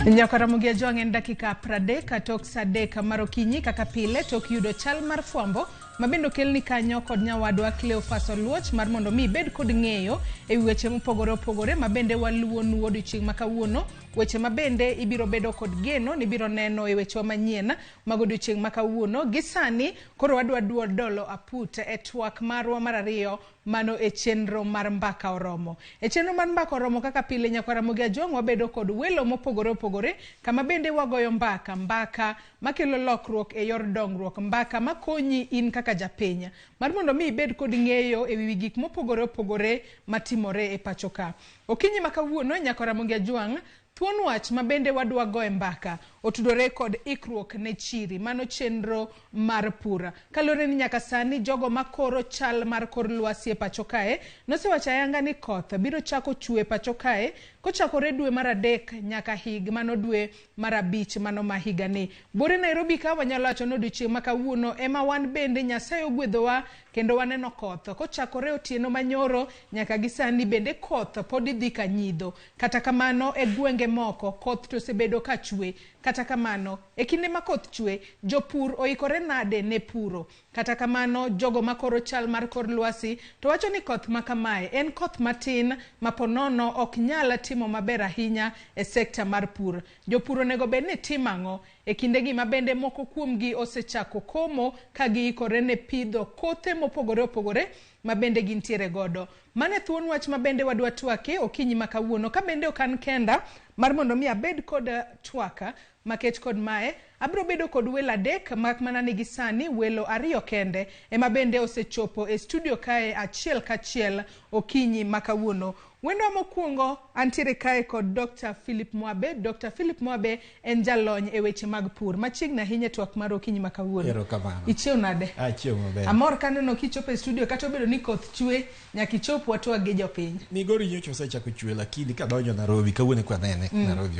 Nyaka Ramogi Ajwang' en dakika 30 tok sa 3 mar okinyi kaka pile tok yudo chal mar fwambo ma bende okelni kanyo kod nyawadwa Cleophas Oluoch mar mondo mi ibed kod ng'eyo e wi weche mopogore opogore ma bende waluwonu odiochieng' ma kawuono, weche ma bende ibiro bedo kod geno ni ibiro neno e wechewa manyien mag odiochieng' ma kawuono. Gi sani koro wadwa dolo aput e twak marwa mar ariyo mano e chenro mar Mbaka Oromo. E chenro mar Mbaka Oromo kaka pile nyakwar Ramogi Ajwang' wabedo kod welo mopogore opogore kama bende wagoyo mbaka, mbaka makelo lokruok e yor dongruok, mbaka makonyi in kaka japiny mar mondo mi ibed kod ng'eyo e wi gik mopogore opogore matimore e pacho ka. Okinyi ma kawuono nyakwar Ramogi Ajwang' thuon wach ma bende wadwa goye mbaka otudore kod ikruok ne chiri, mano chenro mar pur. Kaluwore ni nyaka sani jogo makoro chal mar kor lwasi e pacho kae nosewacho ayanga ni koth biro chako chwe pacho kae kochakore dwe mar 3 nyaka hig mano dwe mar 5 mano ma higani. Buore Nairobi ka wanyalo wacho ni odiochieng' ma kawuono ema wan bende Nyasaye ogwedhowa kendo waneno koth kochakore otieno manyoro nyaka gi sani bende koth pod dhi ka nyidho. Kata kamano e gwenge moko koth to osebedo ka chwe. Kata kamano e kinde ma koth chwe jopur oikore nade ne puro. Kata kamano jogo makoro chal mar kor lwasi to wacho ni koth ma kamae en koth matin ma ponono ok nyal timo maber ahinya e sekta mar pur. Jopur onego bed ni timo ang'o e kindegi ma bende moko kuomgi osechako komo ka giikore ne pidho kothe mopogore opogore ma bende gintiere godo. Mano e thuon wach ma bende wadwa twake okinyi ma kawuono. Ka bende ok an kenda mar mondo mi abed kod twaka makech kod mae, abiro bedo kod welo 3 mak mana ni gi sani welo 2 kende ema bende osechopo e studio kae achiel kachiel okinyi ma kawuono. Wendwa mokwongo antiere kae kod Dr. Philip Mwabe. Dr. Philip Mwabe en jalony e weche mag pur. Machiegni ahinya e twak mar okinyi ma kawuono. Erokamano. Ichiew nade? Achiew maber. Amor kaneno kichopo e studio kata obedo ni koth chwe nyaka ichop watwag gi jopiny. Migori nyocha osechako chwe lakini kadonjo Nairobi kawuono eka anene Nairobi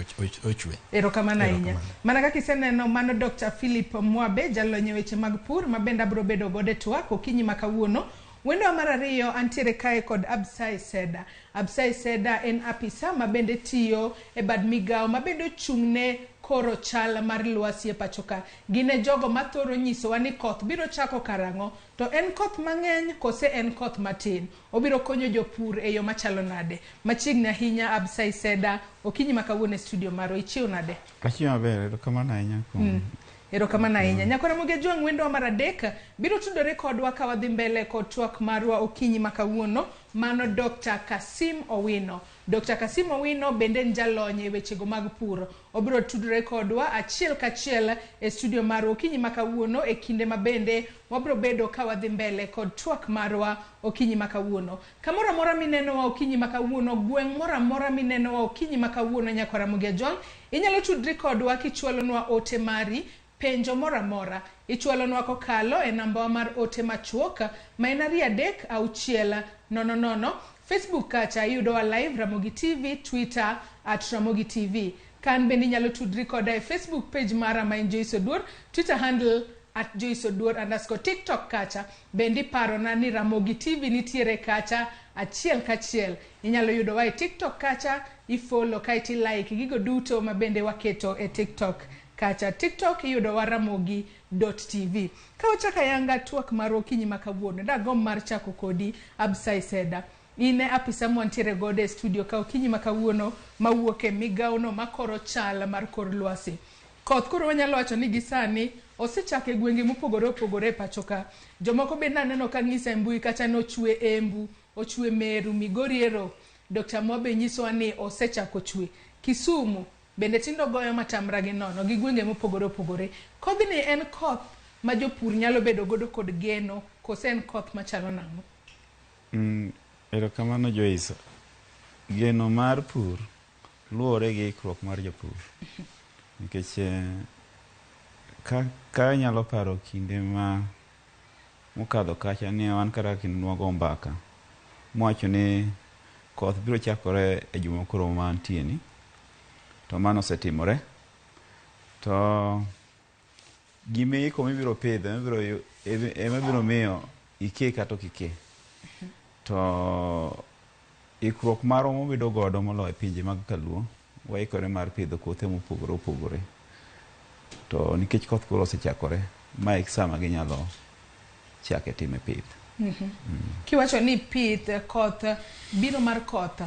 ochwe. Erokamano ahinya. Mana kaka iseneno mano Dr. Philip Mwabe jalony e weche mag pur ma bende abiro bedo godo e twak okinyi ma kawuono. Wendo mar 2 antiere kae kod Absai Seda. Absai Seda en apisa ma bende tiyo e bad migawo ma bende ochung'ne koro chal mar lwasi e pacho ka. Gin e jogo mathoro nyisowa ni koth biro chako karang'o, to en koth mang'eny kose en koth matin. Obiro konyo jopur e yo machalo nade. Machiegni ahinya Absai Seda, okinyi ma kawuono e studio marwa. Ichiew nade? Achiew maber, erokamano ahinya kuom Erokamano ahinya. Nyakwar Ramogi Ajwang' wendwa mar 3 biro tudore kodwa ka wadhi mbele kod twak marwa okinyi ma kawuono. Mano Dr. Kasim Owino. Dr. Kasim Owino bende en jalony e wechego mag pur. Obiro tudore kodwa achiel kachiel e studio marwa okinyi ma kawuono e kinde ma bende wabiro bedo ka wadhi mbele kod twak marwa okinyi ma kawuono. Kamoro amora minenowa okinyi ma kawuono, gweng' moro amora minenowa okinyi ma kawuono nyakwar Ramogi Ajwang', inyalo tudri kodwa kichwalonwa ote mari, penjo moro amora. Ichwalonwa kokalo e nambawa mar ote machuok ma en 2 3 6 0 0. Facebook kacha iyudowa live Ramogi TV, Twitter at Ramogi TV. Kan bende inyalo tudri koda e Facebook page mara ma en Joyce Oduor, Twitter handle at Joyce Oduor underscore, TikTok kacha bende iparona ni Ramogi TV nitiere kacha achiel kachiel. Inyalo yudowa e TikTok kacha, ifollow kaeto i-like gigo duto ma bende waketo e TikTok kacha. TikTok iyudowa ramogi.tv. Ka wachako ayanga twak marwa okinyi ma kawuono, dagomb mar chako kodi Absai Seda. In e apisa mwantiere godo e studio ka okinyi ma kawuono mawuok e migawono makoro chal mar kor lwasi. Koth koro wanyalo wacho ni gi sani osechako e gwenge mopogore opogore e pacho ka. Jomoko bende aneno ka ng'isa e mbui kacha ni ochwe Embu, ochwe Meru, Migori ero. Dr. Mwabe nyisowa ni osechako chwe. Kisumu bende tindo goyo matamra gi nono gi gwenge mopogore opogore. Kodhni en koth ma jopur nyalo bedo godo kod geno kose en koth machalo nang'o? Erokamano Joyce. Geno mar pur luwore gi ikruok mar jopur. Nikech ka inyalo paro kinde ma mokadho kacha ni wan kata kinde nwago mbaka mwacho ni koth biro chakore e juma koro mantie ni, to mano osetimore. To gimiiko mibiro pidho ema biro miyo ike kata ok ike. To ikruok marwa mawabedo godo moloyo e pinje mag kaluo Waikore mar pidho kothe mopogore opogore. To nikech koth koro osechakore, ma e sama ginyalo chake time pith. Kiwacho ni pith koth, biro mar koth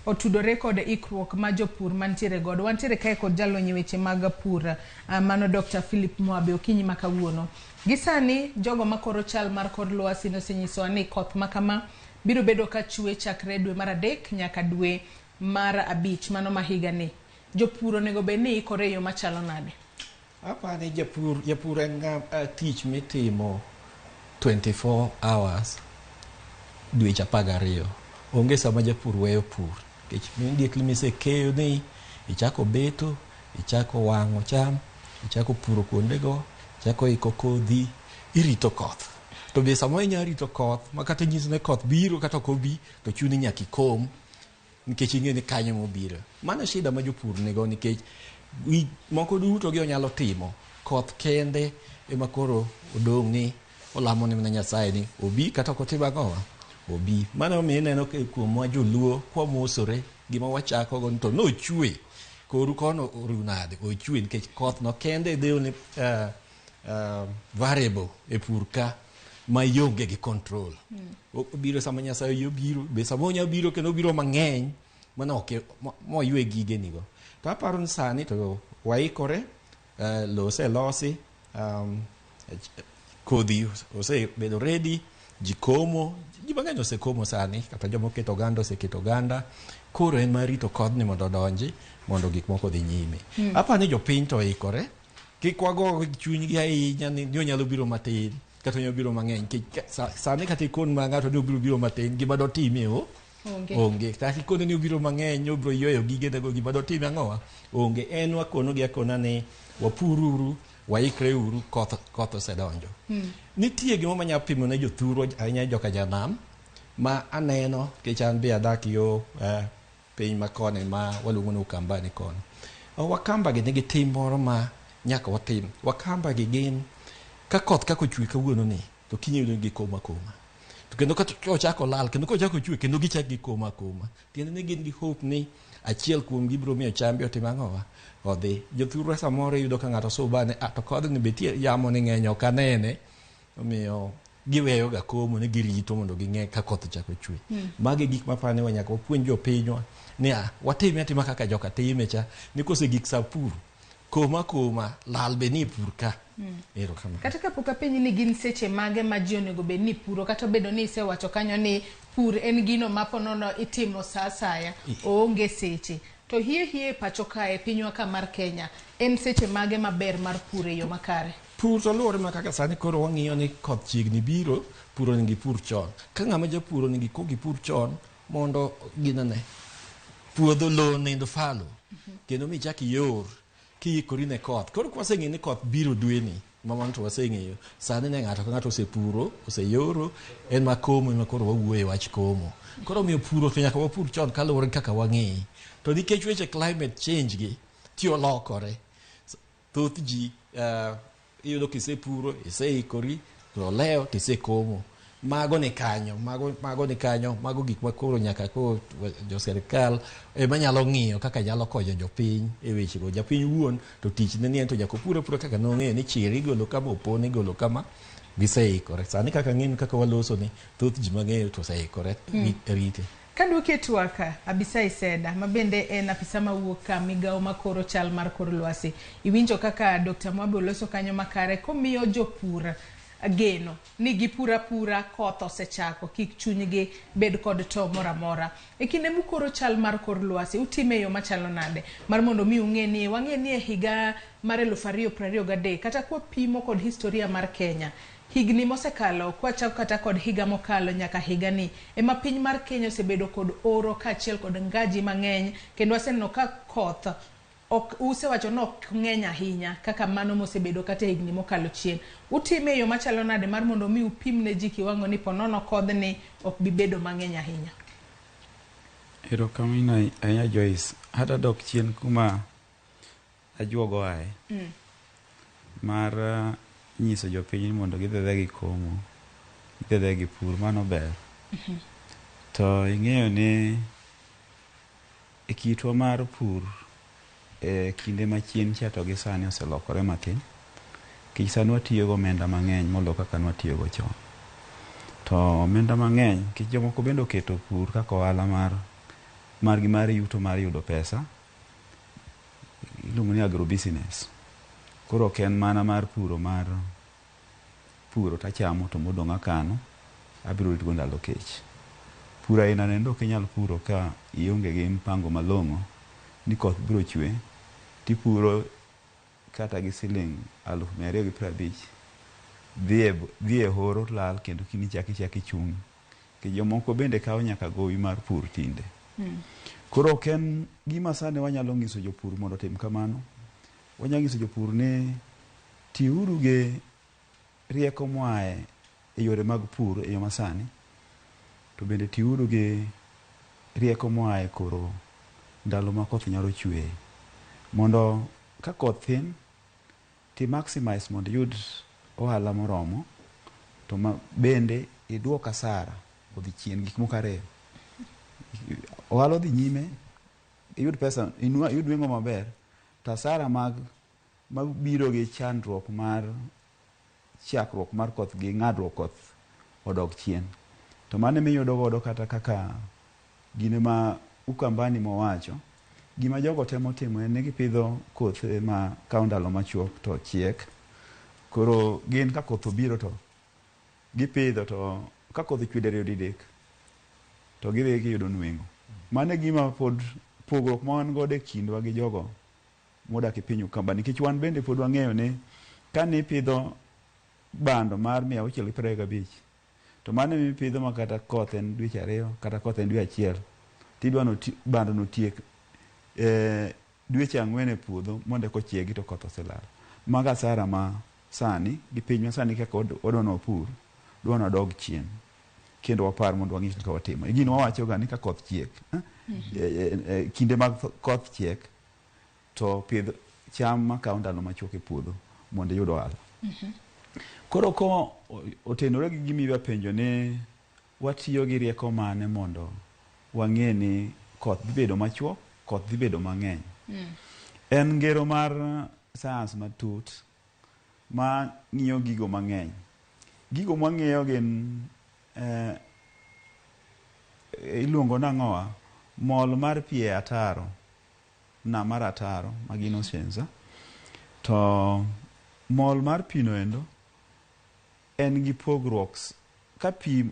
otudore kod ikruok ma jopur mantiere godo. Wantiere kae kod jalony e weche mag pur, mano Dr. Philip Mwabe, okinyi ma kawuono. Gi sani jogo makoro chal mar kor lwasi nosenyisowa ni koth ma kama biro bedo ka chwe chakre dwe mar 3 nyaka dwe mar 5 mano ma higani. Jopur onego bed ni ikore e yo machalo nade? Apani japur en tich mitimo 24 hours dweche 12. Onge sama japur weyo pur. Nikech immediately misekeyo ni ichako beto, ichako wang'o cham, ichako puro kuondego, ichako iko kodhi, irito koth. To be samoro inyalo rito koth ma kata nyisi ni koth biro kata ok obi to chuni nyaka ikom nikech ing'e ni kanyo mobiro. Mano shida ma jopur nigo nikech moko duto gi onyalo timo, koth kende ema koro odong' ni olamo ni mana Nyasaye ni obi kata ok otim ang'owa, obi. Mano omiyo ineno kuomwa joluo kwamosore gima wachako go to nochwe koru kono oru nade, ochwe nikech koth no kende the only variable e pur ka ma ionge gi control. Obiro sama Nyasaye oyie obiro, be sama onya biro kendo obiro mang'eny mano ok moywe gigenigo. To aparo ni sani to waikore, lowo oselosi, kodhi osebedo ready, ji komo, ji mang'eny osekomo sani, kata joma oketo oganda oseketo oganda. Koro en mar rito kodhni mondo odonji, mondo gik moko odhi nyime. Aparo ni jopiny to oikore, kik wago chunygi ahinya ni onyalo biro matin, kata onyalo biro mang'eny. Sani kata ikon ma ng'ato ni obiro biro matin, gima dotimie o? Onge. Onge. Kata ikone ni obiro mang'eny, obiro yweyo gigenego, gima dotim ang'owa? Onge. En wakonogi akona ni wapururu, waikre uru, koth osedonjo. Nitie gima manyalo pimo ne jothurwa ahinya joka janam, ma aneno nikech an be adak yo piny makoni ma waluongo ni Ukambani koni. Wakamba gi nigi tim moro ma nyaka watim. Wakamba gi gin ka koth kaka ochwe kawuono ni to kiny iyudo ni gikomo akoma. To kendo ka ochako lal, kendo kochako chwe, kendo gichak gikomo akoma. Tiende ni gin gi hope ni achiel kuom gi biro miyo chambi otim ang'owa? Odhi. Jothurwa samoro iyudo ka ng'ato subane, to kodhni be tie yamo ni ng'eny ok anene. Omiyo giweyo ga komo ni girito mondo ging'e ka koth ochako chwe. Magi gik maparo ni nyaka wapuonj jopinywa ni watime atima kaka joka time cha, ni kose gik sa pur, koma koma, lal be ni pur ka. Erokamano. Kata kapok apenji ni gin seche mage ma ji onego bed ni puro, kata obedo ni isewacho kanyo ni pur en gino ma ponono itimo sa asaya, oonge seche. To hie hie pacho kae, pinywa ka mar Kenya, en seche mage maber mar pur e yo makare? Pur to luwore ma kaka sani koro wang'iyo ni koth chiegni biro, pur onego ipur chon. Ka ng'ama japur onego ikuong ipur chon mondo ginene puodho lowo nind falo kendo michak ior kiikori ne koth. Koro kwaseng'eyo ni koth biro dweni, ma mano to waseng'eyo. Sani ne ng'ato ka ng'ato osepuro, oseyoro, en ma komo ema koro wawuoye wach komo. Koro omiyo puro to nyaka wapur chon kaluwore gi kaka wang'eye. To nikech weche climate change gi ti olokore, thoth ji iyudo kisepuro, iseikori, to olewo to isekomo. Mago ni kanyo, mago ni kanyo, mago gik ma koro nyaka koro jo sirikal ema nyalo ng'iyo kaka nyalo konyo jopiny e wechego. Japiny wuon to tichne ni en to nyaka opur apura kaka nong'eyo ni chir igolo kama, opon igolo kama, giseikore. Sani kaka ng'eni kaka waloso ni thoth ji mang'eyo to oseikore rite. Kaduoki e twak, Abisai Seda, ma bende en afisa mawuok ka migawo makoro chal mar kor lwasi. Iwinjo kaka Dr. Mwabe oloso kanyo makare komiyo jopur geno ni gipur apura koth osechako, kik chunygi bed kod to moro amora. E kinde mukoro chal mar kor lwasi, utime e yo machalo nade? Mar mondo mi ung'e ni, wang'e ni e higa mar 2023, kata kwapimo kod historia mar Kenya, higni mosekalo, kwachako kata kod higa mokalo nyaka higani, ema piny mar Kenya osebedo kod oro kaachiel kod ngaji mang'eny, kendo waseneno ka koth ok usewacho ni ok ng'eny ahinya kaka mano mosebedo kata higni mokalo chien. Utime e yo machalo nade mar mondo mi upim ne ji kiwango ni ponono kodhni ok bi bedo mang'eny ahinya? Erokamano ahinya Joyce. Adwa dok chien kuma ajuogo ae. Mar nyiso jopiny ni mondo gidhi adhiya gi komo, gidhi adhiya gi pur, mano ber. To ing'eyo ni e kitwa mar pur, e kinde machien cha to gi sani oselokore mathin. Nikech sani watiyo gi omenda mang'eny moloyo kaka nwatiyo go chon. To omenda mang'eny, nikech jomoko bende oketo pur kaka ohala mar margi mar yuto mar yudo pesa, iluongo ni agrobusiness. Koro ok en mana mar puro mar puro tachamo to modong' akano, abiro ritogo ndalo kech. Pur aina no ok inyal puro ka ionge gi mpango malong'o ni koth biro chwe tipuro kata gi siling 250,000 dhi e horo lal kendo kiny ichak ichung'. Nikech jomoko bende kawo nyaka gowi mar pur tinde. Koro ok en gima sani wanyalo nyiso jopur mondo otim kamano. Wanyalo nyiso jopur ni tiuru gi rieko moae e yore mag pur e yo masani, to bende tiuru gi rieko moae koro ndalo ma koth nyalo chwe. Mondo ka koth thin, ti maximize mondo iyud ohala moromo, to ma bende iduok asara odhi chien, gik moko ariyo. Ohala odhi nyime, iyud pesa, iyud nweng'o maber, to asara mag mabiro gi chandruok mar chakruok mar koth gi ng'adruok koth odok chien. To mano emiyudo godo kata kaka gine ma Ukambani mowacho, gima jogo temo timo en ni gipidho kothe ma kawo ndalo machuok to chiek. Koro gin ka koth obiro to gipidho, to ka koth ochwe diriyo didek to gidhi giyudo nweng'o. Mano e gima pod pogruok ma wan godo e kindwa gi jogo modak e piny Ukamba, nikech wan bende pod wang'eyo ni kane ipidho bando mar 625 to mano emipidho ma kata koth en dweche 2 kata koth en dwe 1 tidwa no bando no tiek dweche 4 e puodho mondo eka ochiegi to koth oselal. Mago asara ma sani gi piny ma sani kaka wadwa ni wapur, dwa ni wadog chien kendo wapar mondo wang'i kaka watimo. E gino wawacho ga ni ka koth chiek, kinde mag koth chiek to pidh cham makawo ndalo machuok e puodho mondo iyud ohala. Koro ko otenore gi gima idwa penjo ni watiyo gi rieko mane mondo wang'e ni koth dhi bedo machuok, koth dhi bedo mang'eny. En ngero mar science matut ma ng'iyo gigo mang'eny. Gigo mwang'iyo gin iluongo nang'owa, mol mar pi e ataro, nam mar ataro ma gin oceans. To mol mar pi no endo en gi pogruok. Ka pi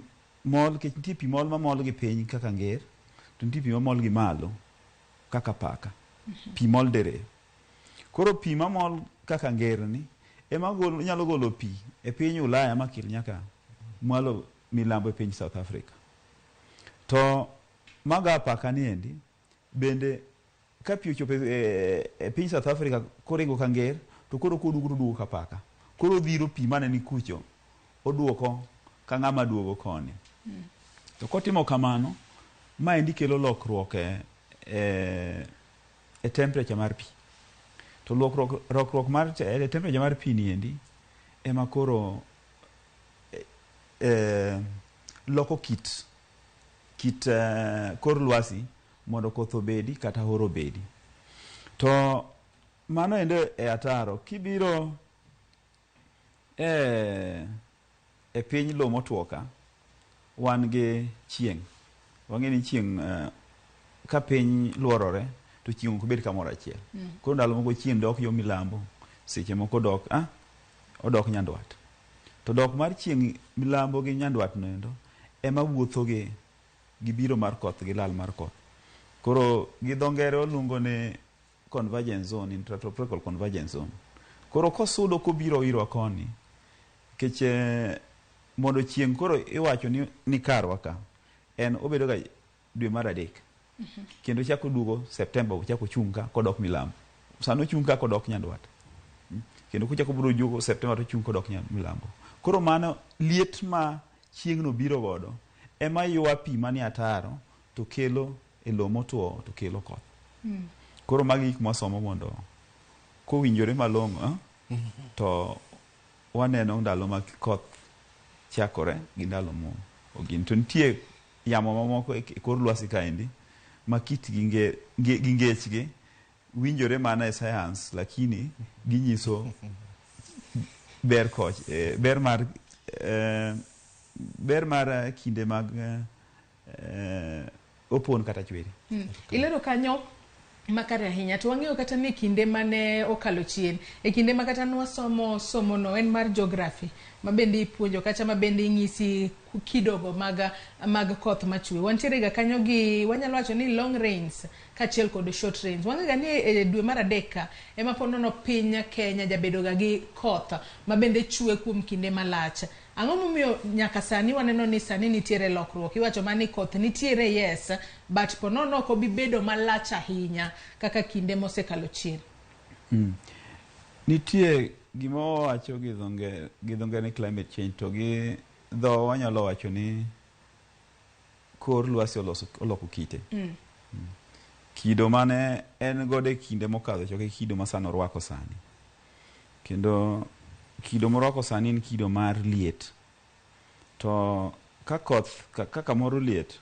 mol, nikech nitie pi mol mamol gi piny kaka nger, to nitie pi mamol gi malo kaka paka. Pi mol diriyo. Koro pi mamol kaka nger ni ema nyalo golo pi e piny Ulaya makel nyaka mwalo milambo e piny South Africa. To mago apaka ni endi bende ka pi ochopo e piny South Africa koringo ka nger, to koro koduogo to oduogo ka paka. Koro odhiro pi mane ni kucho, oduoko ka ng'ama duogo koni. To kotimo kamano, maendi kelo lokruok e temperature mar pi. To lokruok mar temperature mar pi ni endi ema koro loko kit kor lwasi mondo koth obedi kata horo obedi. To mano endo e ataro. Kibiro e piny lowo motwo ka, wan gi chieng'. Wang'e ni chieng' ka piny luorore to chieng' ok bed kamoro achiel. Koro ndalo moko chieng' dok yo milambo, seche moko dok odok nyandwat. To dok mar chieng' milambo gi nyandwat no endo ema wuotho gi biro mar koth gi lal mar koth. Koro gi dho ngere waluongo ni convergence zone, intertropical convergence zone. Koro kosudo kobiro irwa koni, nikech mondo chieng' koro iwacho ni karwa ka, en obedo ga dwe mar 3. Kendo chako duogo September, ochako ochung' ka kodok milambo. Sani ochung' ka kodok nyandwat. Kendo kochako biro duogo September to ochung' kodok milambo. Koro mano liet ma chieng' no biro godo ema ywa pi manie ataro to kelo e lowo motwo to kelo koth. Koro magi gik mwasomo mondo kowinjore malong'o to waneno ndalo ma koth chakore gi ndalo mo ogin. To nitie yamo mamoko e kor lwasi kaendi ma kitgi gi ngechgi winjore mana e science, lakini ginyiso ber koch ber mar ber mar kinde mag opon kata chwiri. Ilero kanyo makare ahinya. To wang'eyo kata ni kinde mane okalo chien, e kinde ma kata nwasomo somo no en mar geography, ma bende ipuonjo kacha, ma bende ing'isi kidogo mag koth machwe. Wantiere ga kanyo gi wanyalo wacho ni long rains kaachiel kod short rains. Wang'e ga ni e dwe mar adek ka ema po nono piny Kenya jabedo ga gi koth ma bende chwe kuom kinde malach. Ang'o momiyo nyaka sani waneno ni sani nitiere lokruok? Iwacho mana ni koth nitiere, yes, but po nono ok obi bedo malach ahinya kaka kinde mosekalo chien. Nitie gima wawacho gi dho ngere ni climate change, to gi dho wanyalo wacho ni kor lwasi oloko kite. Kido mane en godo e kinde mokadho chok e kido ma sani orwako sani. Kendo kido morwako sani en kido mar liet. To ka koth ka kamoro liet,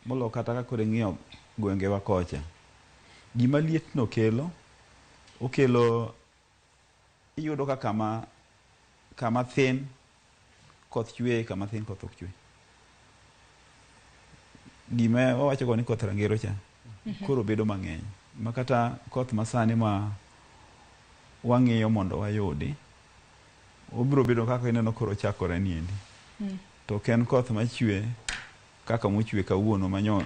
molo kata ka koro ing'iyo gwengewa kocha, gima liet no kelo, okelo iyudo ka kama thin koth chwe, kama thin koth ok chwe. Gima wawacho go ni koth rangero cha koro bedo mang'eny. Ma kata koth masani ma wang'iyo mondo wayudi, obiro bedo kaka ineno koro chakore niendi. To ok en koth machwe kaka mochwe kawuono manyo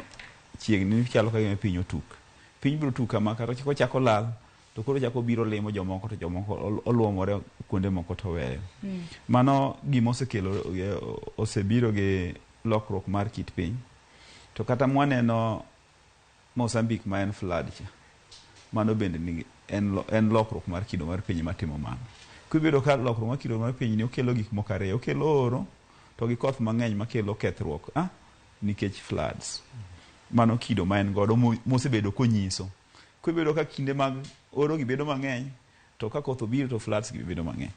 chiegni chalo ka gima piny otuk. Piny biro tuk kama kata kochako lal to koro chako biro limo jomoko to jomoko oluomore kuonde moko to weyo. Mano gima osekelo osebiro gi lokruok mar kit piny. To kata mwaneno Mozambique ma en flood cha, mano bende nigi en lokruok mar kido mar piny matimo mano. Kibedo ka lokruok mar kido mar piny ni okelo gik moko ariyo, okelo oro to gi koth mang'eny makelo kethruok nikech floods. Mano kido ma en godo mosebedo konyiso. Kibedo ka kinde mag oro gi bedo mang'eny, to ka koth obiro to floods gi bedo mang'eny.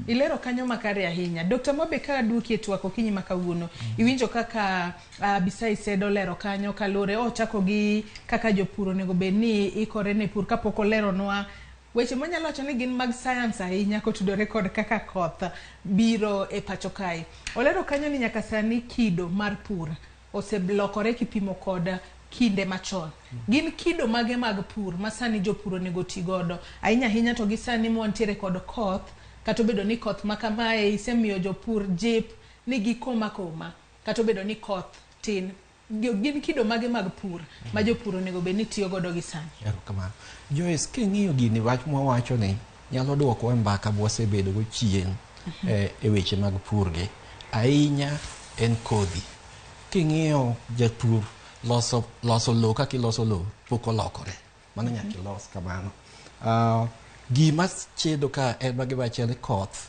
Ilero kanyo makare ahinya. Dr. Mwabe, ka duoki e twak okinyi ma kawuono, iwinjo kaka Abisai Sedo lero kanyo kaluwore ochako gi kaka jopur onego bed ni ikore ne pur kapok oleronwa weche mwanyalo wacho ni gin mag science ahinya kotudore kod kaka koth biro e pacho kae. Olero kanyo ni nyaka sani kido mar pur oselokore kipimo kod kinde machon. Gin kido mage mag pur ma sani jopur onego ti godo? Ahinya ahinya to gi sani mwantiere kod koth, kata obedo ni koth ma kamae isemiyo jopur jip ni gikoma koma, kata obedo ni koth tin. Gin kido mage mag pur ma jopur onego bed ni tiyo godo gi sani? Erokamano. Joyce, king'iyo gini wach mwawacho ni nyalo duoko e mbaka mwasebedo go chien e weche mag pur gi. Ahinya en kodhi. King'iyo japur loso lowo kaka iloso lowo pok olokore. Mano nyaka ilos kamano. Gima chedo ka en ma giwacho ni koth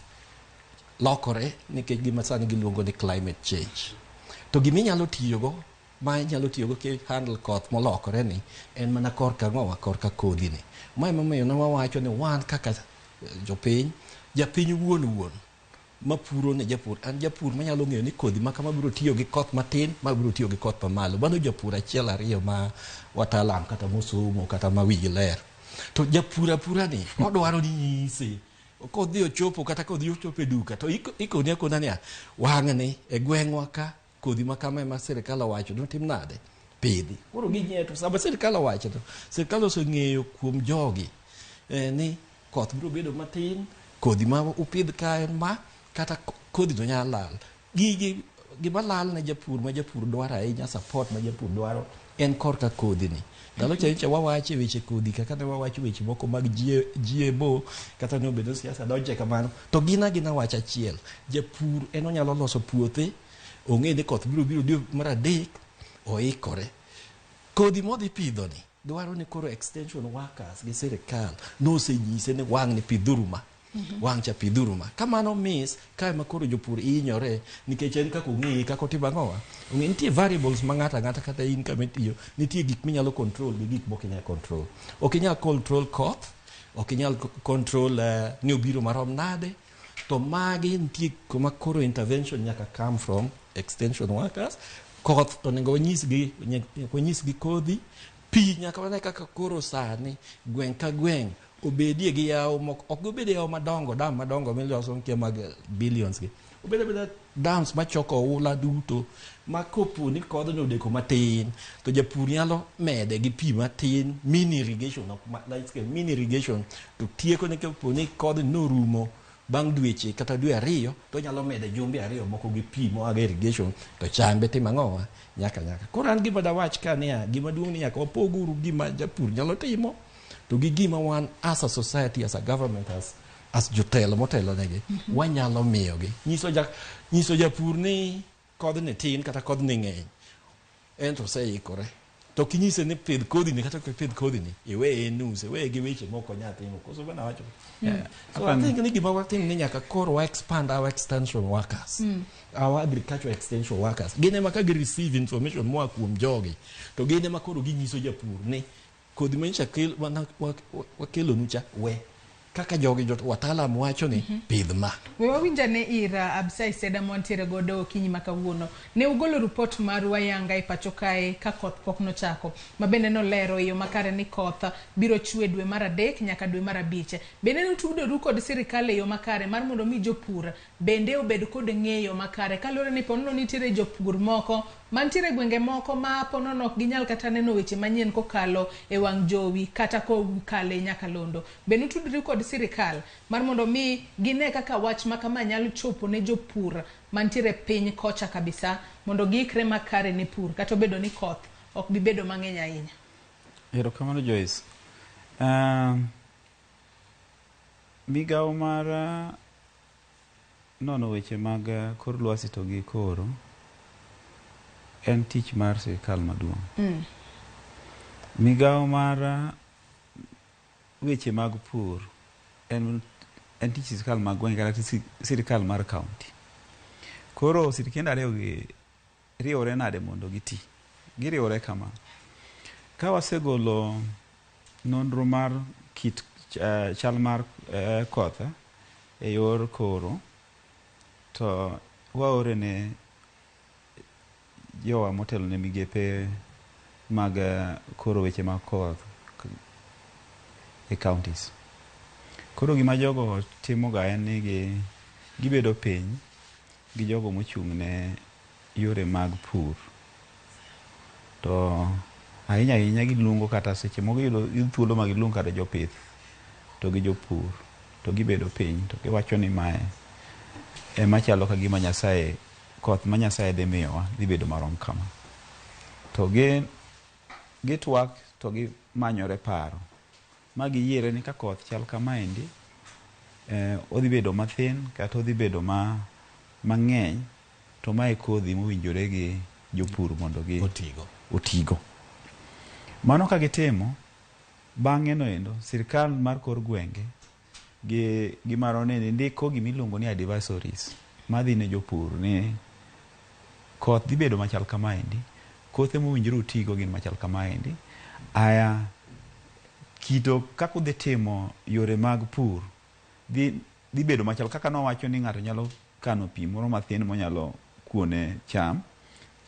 lokore nikech gima sani giluongo ni climate change. To gima inyalo tiyogo ma inyalo tiyogo ki handle koth molokore ni en mana korka ang'owa, korka kodhi ni. Ma emomiyo ne wawacho ni wan kaka jopiny, japiny wuon wuon mapuro ne japur, an japur manyalo ng'eyo ni kodhi ma kama biro tiyo gi koth matin, ma biro tiyo gi koth mamalo. Mano japur achiel ariyo ma wataalam kata mosomo kata ma wigi ler. To japur apura ni odwaro ni nyise kodhi ochopo kata kodhi ochopo e duka to ikoni akona niya wang'ni e gweng'wa ka kodhi ma kama ema sirikal owacho ni otim nade pidhi. Koro ginyiewo to sama sirikal owacho to sirikal oseng'eyo kuom jogi ni koth biro bedo matin, kodhi ma upidh ka en ma kata kodhi to nyalo lal. Gigi gima lal ne japur ma japur dwaro ahinya, support ma japur dwaro en korka kodhi ni. Ndalo cha nyocha wawacho e weche kodhi kaka ne wawacho weche moko mag GMO kata ne obedo siasa donje kamano to gin agina wach achiel. Japur en onyalo loso puothe, ong'e ni koth biro biro dwe mar adek, oikore. Kodhi modhi pidho ni dwaro ni koro extension workers gi sirikal nosenyise ni wang' ni pidhuru ma. Wang' cha pidhuru ma. Kamano miss kae ma koro jopur hinyore nikech en kaka ong'eye kaka otimo ang'owa. Ong'e nitie variables ma ng'ato ang'ata kata in kama itiyo nitie gik minyalo control gi gik mok inyal control. Ok inyal control koth, ok inyal control ni obiro marom nade. To magi nitie kuma koro intervention nyaka come from extension workers. Koth onego wanyisgi, wanyisgi kodhi. Pi nyaka wane kaka koro sani gweng' ka gweng' obedie gi yawo moko, ok gibed yawo madongo, dam madongo miloso nitie mag billions gi. Obed abeda dams machoko oula duto ma kopo ni kodhno odeko matin to japur nyalo mede gi pi matin, mini irrigation, ok large scale, mini irrigation, to tieko ni kopo ni kodhni norumo bang' dweche kata dwe 2 to onyalo mede jumbe 2 moko gi pi moa go irrigation to chambe timo ang'owa nyaka nyaka. Koro an gima dawach ka niya, gima duong' ni nyaka wapog uru gima japur nyalo timo to gi gima wan as a society, as a government, as jotelo motelo negi wanyalo miyogi. Nyiso japur ni kodhni tin kata kodhni ng'eny, en to oseikore. To kinyise ni pidh kodhini kata ok ipidh kodhini, iweye nus, iweye gi weche mok onyal timo. Koso bana wacho. So I think ni gima watim ni nyaka koro wa expand our extension workers. Our agricultural extension workers. Gin ema ka gi receive information moa kuom jogi, to gin ema koro ginyiso japur ni kodhi manyicha wakelonu cha we. Kaka jogi wataalam wacho ni pidh ma. We wawinj ane ir Absai Seda mwantiere godo okinyi ma kawuono. Ne ugolo ripot maru ayanga e pacho kae ka koth pok nochako, ma bende nolero e yo makare ni koth biro chwe dwe mar 3 nyaka dwe mar 5. Bende nutudoru kod sirikal e yo makare mar mondo mi jopur bende obed kod ng'eyo makare, kaluwore ni ponono nitiere jopur moko mantiere gwenge moko ma ponono ok ginyal kata neno weche manyien kokalo e wang' jowi kata kokalo e nyakalondo. Be nutudru kod sirikal mar mondo mi gine kaka wach ma kama nyalo chopo ne jopur mantiere piny kocha kabisa mondo giikre makare ne pur kata obedo ni koth ok bi bedo mang'eny ahinya? Erokamano Joyce. Migawo mar nono weche mag kor lwasi to gi koro en tich mar sirikal maduong'. Migawo mar weche mag pur en tich sirikal mag gwenge kata sirikal mar county. Koro sirikende ariyo gi riwore nade mondo giti? Giriwore kama. Ka wasegolo nonro mar kit chal mar koth e yor koro, to waore ne jowa motelo ne migepe mag koro weche mag koth e counties. Koro gima jogo timoga en ni gibedo piny gi jogo mochung' ne yore mag pur. To ahinya ahinya giluongo kata seche moko giyudo thuolo ma giluong kata jopith to gi jopur to gibedo piny to giwacho ni mae ema chalo ka gima Nyasaye, koth ma Nyasaye dhi miyowa dhi bedo marom kama. To gitwak to gimanyore paro ma giyiere ni ka koth chal kamaendi, odhi bedo mathin kata odhi bedo mang'eny, to mae kodhi mowinjore gi jopur mondo gi otigo. Mano ka gitimo, bang'e no endo sirikal mar kor gwenge gi marone ndiko gimiluongo ni advisories madhi ne jopur ni koth dhi bedo machal kamaendi, kothe mowinjore utigo gin machal kamaendi. Aya kito kaka udhi timo yore mag pur dhi bedo machal kaka nowacho ni ng'ato nyalo kano pi moro mathin monyalo kuone cham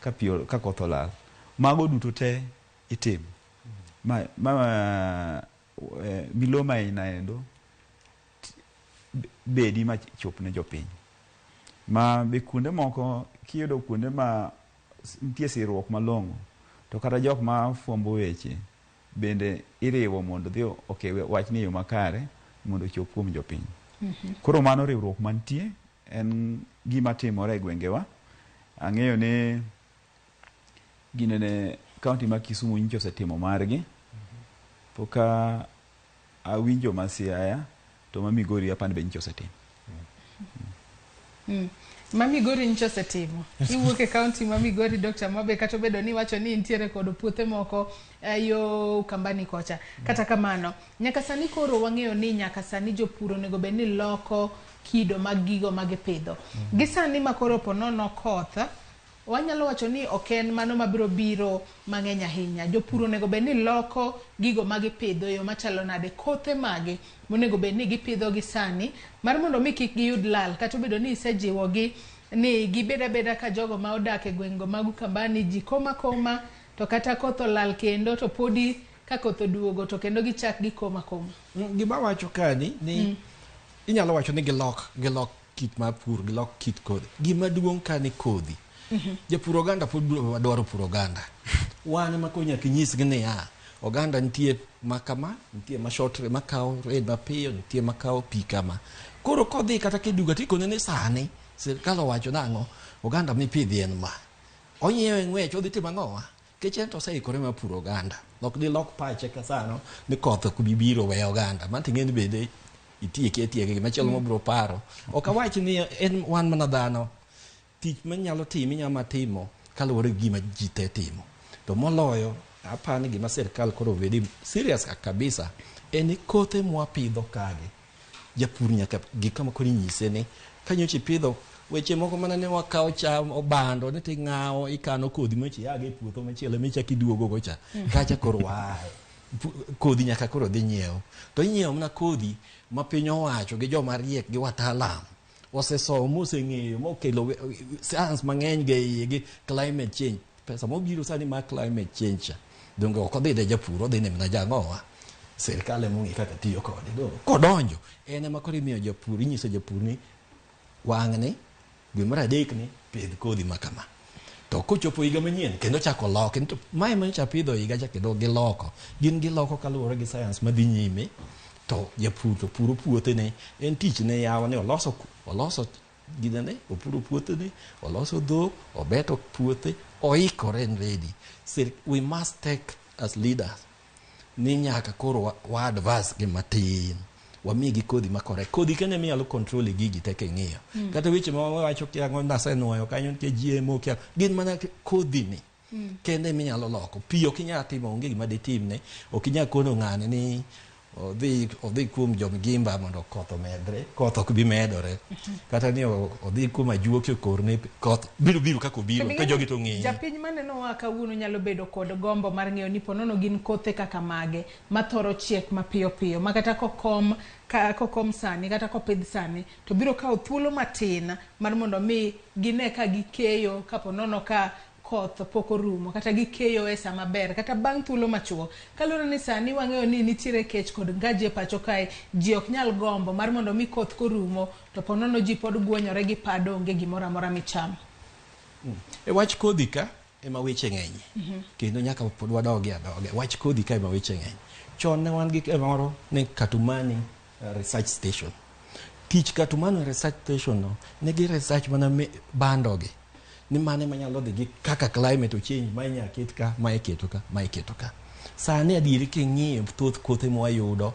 ka pi ka koth olal. Mago duto te itimo. Ma miloma aina endo bedi ma chop ne jopiny. Ma be kuonde moko kiyudo kuonde ma nitie sirruok malong'o to kata jok ma fwambo weche bende iriwo mondo dhi oke wachni e yo makare mondo ochop kuom jopiny. Koro mano riwruok mantie en gima timore e gwengewa. Ang'eyo ni ginene county ma Kisumu nyocha osetimo margi. Pok awinjo ma Siaya to ma Migori apani be nyocha osetimo. Ma Migori nyocha osetimo. Iwuok e county ma Migori, Dr. Mwabe, kata obedo ni iwacho ni intiere kod puothe moko yo Ukambani kocha. Kata kamano, nyaka sani koro wang'eyo ni nyaka sani jopur onego bed ni loko kido mag gigo ma gipidho. Gi sani ma koro po nono koth, wanyalo wacho ni ok en mano mabiro biro mang'eny ahinya. Jopur onego bed ni loko gigo ma gipidho e yo machalo nade, kothe mage monego bed ni gipidho gi sani mar mondo mi kik giyud lal, kata obedo ni isejiwogi ni gibed abeda ka jogo ma odak e gwengego mag Ukambani ji koma koma To kata koth olal kendo to podi ka koth oduogo to kendo gichak gikoma koma. Gima wacho kani ni inyalo wacho ni gilok kit mar pur, gilok kit kodhi. Gima duong' ka ni kodhi. Japur oganda pod biro dwaro puro oganda. Wan ema koro nyaka inyisgi niya, oganda nitie ma kama, nitie ma short makawo rain mapiyo, nitie makawo pi kama. Koro kodhi kata kiduga tikone ni sani sirkal owacho nang'o, oganda mipidhi en ma. Onyiewe ng'wech odhi timo ang'owa? Nikech en to oseikore mar puro oganda. Ok dilok pache ka sano ni koth ok bi biro weyo oganda. Mano ting'e ni bende itieke atieka gimachielo mobiro paro. Ok awach ni en wan mana dhano. Tich manyalo timo inyalo mana timo kaluwore gi gima ji te timo. To moloyo aparo ni gima sirkal koro obedi serious kabisa en ni kothe mwapidho kagi japur nyaka gik kama koro inyise ni ka nyocha ipidho weche moko mana ne wakawo cham obando ni ting'awo ikano kodhi mocha iago e puodho machielo michako iduogo go cha kacha koro waaye kodhi nyaka koro dhi nyiew to inyiewo mana kodhi ma piny owacho gi joma riek gi wataalam osesomo moseng'eyo mokelo science mang'eny ge iye gi climate change. Pesa mobiro sani mar climate change cha donge ok odhi ne japur, odhi ne mana jang'owa. Sirkal ema ong'e kaka tiyo kode. Donge kodonjo en ema koro imiyo japur, inyiso japur ni wang'ni dwe mar adek ni pidh kodhi ma kama. To kochopo higa manyien kendo chako loke to mae manyocha apidho higa cha kendo giloko. Gin giloko kaluwore gi science madhi nyime to japur to puro puothene en tich ne yawa ni oloso ginene opuro puothene oloso dhok obeto puothe oikore en ready. We must take as leaders ni nyaka koro wa advance gi matin wamigi kodhi ma correct. Kodhi kende minyalo control e gigi te king'iyo. Kata weche ma wawacho kia ang'o nasenuoyo kanyo nitie GMO kia gin mana kodhi ni kende minyalo loko. Pi ok inyal timo onge gima ditimne. Ok inyal kono ng'ani ni odhi kuom jomgimba mondo koth omedre, koth ok bi medore. Kata ni odhi kuom ajuoke okorne koth biro biro kaka obiro to jogi to ng'iye. Japiny manenowa kawuono nyalo bedo kod gombo mar ng'eyo ni ponono gin kothe kaka mage mathoro chiek mapiyo piyo ma kata kokom sani kata kopidh sani to biro kawo thuolo matin mar mondo mi gine ka gikeyo kaponono ka koth pok orumo kata gikeyo e sama ber kata bang' thuolo machuok. Kaluwore ni sani wang'eyo ni nitiere kech kod ngaji e pacho kae, ji ok nyal gombo mar mondo mi koth korumo to ponono ji pod gwonyore gi pado onge gimoro amora michamo. E wach kodhi ka ema weche ng'eny. Kendo nyaka pod wadogi adoga. Wach kodhi ka ema weche ng'eny. Chon ne wan gi kamoro ni Katumani Research Station. Tich Katumani Research Station no ne gi research mana bando gi. Ni mane manyalo dhi gi kaka climate ochange ma inyalo ket ka, ma iketo ka, ma iketo ka. Sani adieri king'iyo thoth kothe mwayudo,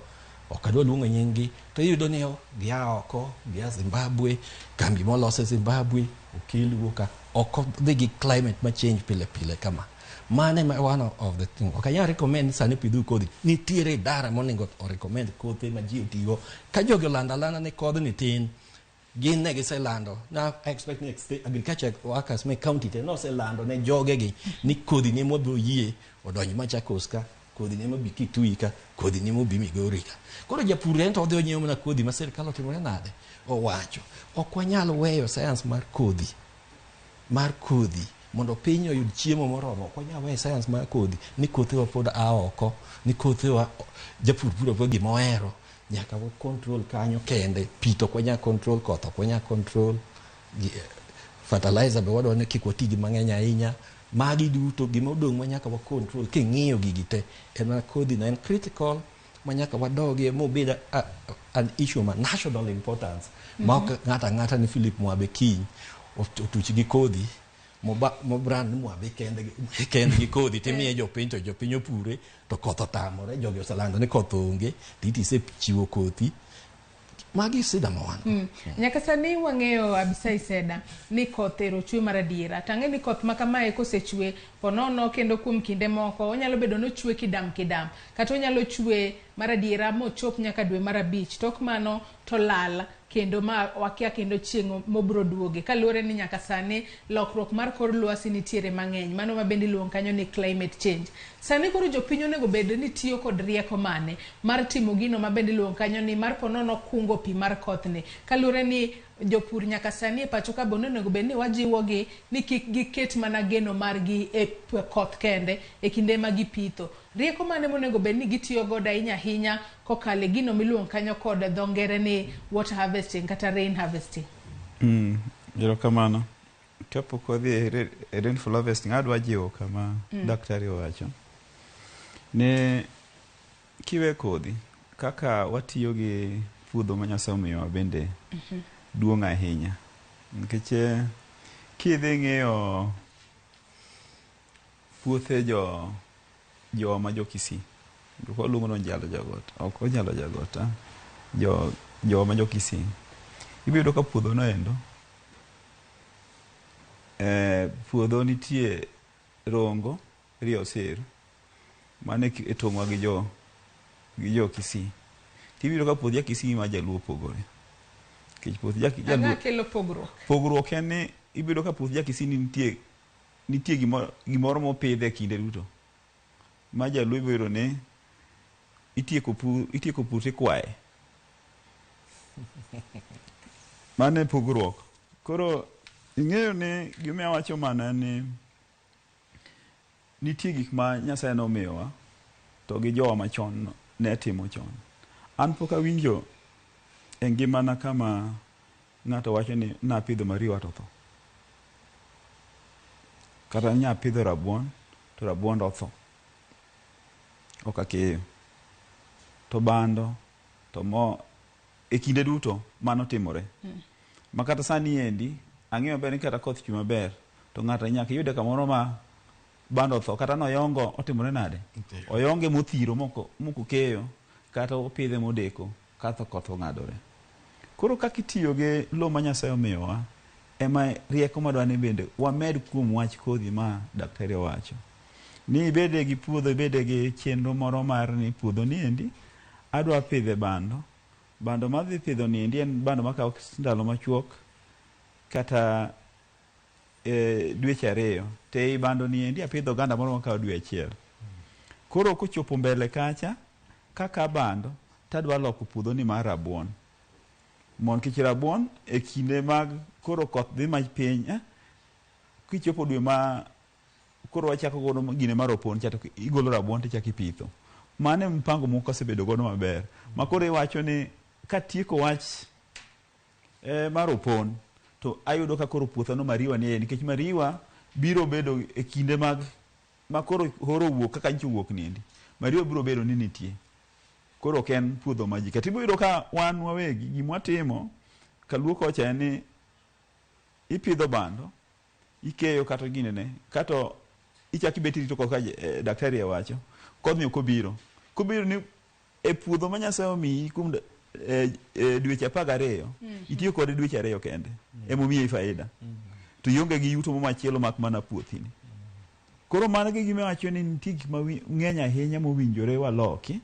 ok adwa luongo nying gi, to iyudo ni gia oko, gia Zimbabwe, kambi molos e Zimbabwe, okel ka, ok odhi gi climate ma change pile pile kama. Mano ema one of the thing. Ok anyal recommend sani pidhu kodhi. Nitiere idara monego o recommend kothe ma ji otigo. Ka jogi olando alanda ni kodhni tin, gin ne giselando. Na expect ni agriculture workers me county te noselando ne jogegi ni kodhi ne mwabiro yie odonj Machakos ka, kodhi ne mobi Kitui ka, kodhi ne mobi Migori ka. Koro japur en to odhi onyiewo mana kodhi ma sirkal otimore nade? Owacho. Ok wanyal weyo science mar kodhi. Mar kodhi mondo piny oyud chiemo moromo. Ok wanyal weyo science mar kodhi ni kothewa pod a oko, ni kothewa japur puro puro gima ohero. Nyaka wa control kanyo kende. Pi to ok wanyal control, koth ok wanyal control. Fertilizer be wadwaro ni kik wati gi mang'eny ahinya. Magi duto gima odong' ma nyaka wa control king'iyo gigi te en mana kodhi no en critical ma nyaka wadogie mobed an issue ma national importance. Ma ok ng'ato ang'ata ni Philip Mwabe kiny otuch gi kodhi mobrand ni Mwabe kende gi kodhi timiye jopiny to jopiny opure to koth otamore, jogi oselando ni koth onge to isechiwo kothi. Magi sida ma wan go. Nyaka sani wang'eyo Abisai Seda ni koth ero chwe mar adiera. To ang'e ni koth ma kamae kosechwe ponono kendo kuom kinde moko onyalo bedo ni ochwe kidam kidam kata onyalo chwe mar adiera mochop nyaka dwe mar 5. Tok mano to lal kendo ma wakia kendo chieng' mobro duoge. Kaluwore ni nyaka sani lokruok mar kor lwasi nitiere mang'eny. Mano ma bende iluongo kanyo ni climate change. Sani koro jopiny onego bed ni tiyo kod rieko mane mar timo gino ma bende iluongo kanyo ni mar ponono kungo pi mar kothni. Kaluwore ni Jopur nyaka sani e pacho ka bende onego bed ni wajiwogi ni kik giket mana geno margi e koth kende e kinde ma gipitho. Rieko mane monego bed ni gitiyo godo ahinya ahinya kokalo e gino miluongo kanyo kod dho ngere ni water harvesting kata rain harvesting? Erokamano. Kapok wadhi e rainfall harvesting, adwa jiwo kama daktari owacho. Ne kiwe kodhi, kaka watiyo gi puodho ma Nyasaye omiyowa bende duong' ahinya. Nikech kidhi ng'iyo puothe jowa ma jo Kisii, waluongo ni Onyalo Jagot, ok Onyalo Jagot, jowa ma jo Kisii, ibiro yudo ka puodho no endo, puodho nitie Rongo, Rio Osir, mano e tong'wa gi jo Kisii. Tibiro ka puoth ja Kisii ma Jaluo opogore. Nikech puoth Jaluo Ang'o kelo pogruok? Pogruok en ni ibiro ka puoth ja Kisii nitie gimoro mopidhe kinde duto. Ma Jaluo ibiro yudo ni itieko pur tikwaye. Mano e pogruok. Koro ing'eyo ni gima awacho mano en ni nitie gik ma Nyasaye nomiyowa to gi jowa machon ne timo chon. An pok awinjo e ngimana kama ng'ato wacho ni napidho mariwa to otho. Kata nyapidho rabuon to rabuon otho. Ok akeyo. To bando to mo e kinde duto mano timore. Ma kata sani endi ang'eyo maber ni kata koth chwe maber to ng'ato nyaka iyude kamoro ma bando otho kata noyongo otimore nade? Oyonge mothiro moko keyo kata opidhe modeko kata koth ong'adore. Koro kaka itiyo gi lowo ma Nyasaye omiyowa ema rieko madwa ni bende wamed kuom wach kodhi ma daktari owacho. Ni ibede gi puodho, ibede gi chenro moro mar ni puodho ni endi adwa pidhe bando. Bando madhi pidho ni endi en bando makawo ndalo machuok kata dweche 2. To ei bando ni endi apidho oganda moro makawo dwe 1. Koro kochopo mbele kacha kaka bando tadwa loko puodho ni mar rabuon. Mondo kech rabuon e kinde mag koro koth dhi ma piny, kichopo dwe ma koro wachako godo gine mar opon cha to igolo rabuon to ichako ipitho. Mano e mpango moko osebedo godo maber. Ma koro iwacho ni katieko wach mar opon to ayudo ka koro puotha no mariwa ni nikech mariwa biro bedo e kinde mag ma koro horo owuok kaka nyocha owuok ni endi. Mariwa biro bedo ni nitie. Koro ok en puodho ma ji. Kata ibiro yudo ka wan wawegi gima watimo kaluo kocha en ni ipidho bando, ikeyo kata ginene, kato ichako ibet irito koth ka daktari owacho, kodhni ok obiro. Kobiro ni e puodho ma Nyasaye omiyi kuom dweche 12, itiyo kode dweche 2 kende, emomiyi faida. To ionge gi yuto machielo mak mana puothini. Koro mano e gima awacho ni nitie gik mang'eny ahinya mowinjore waloki.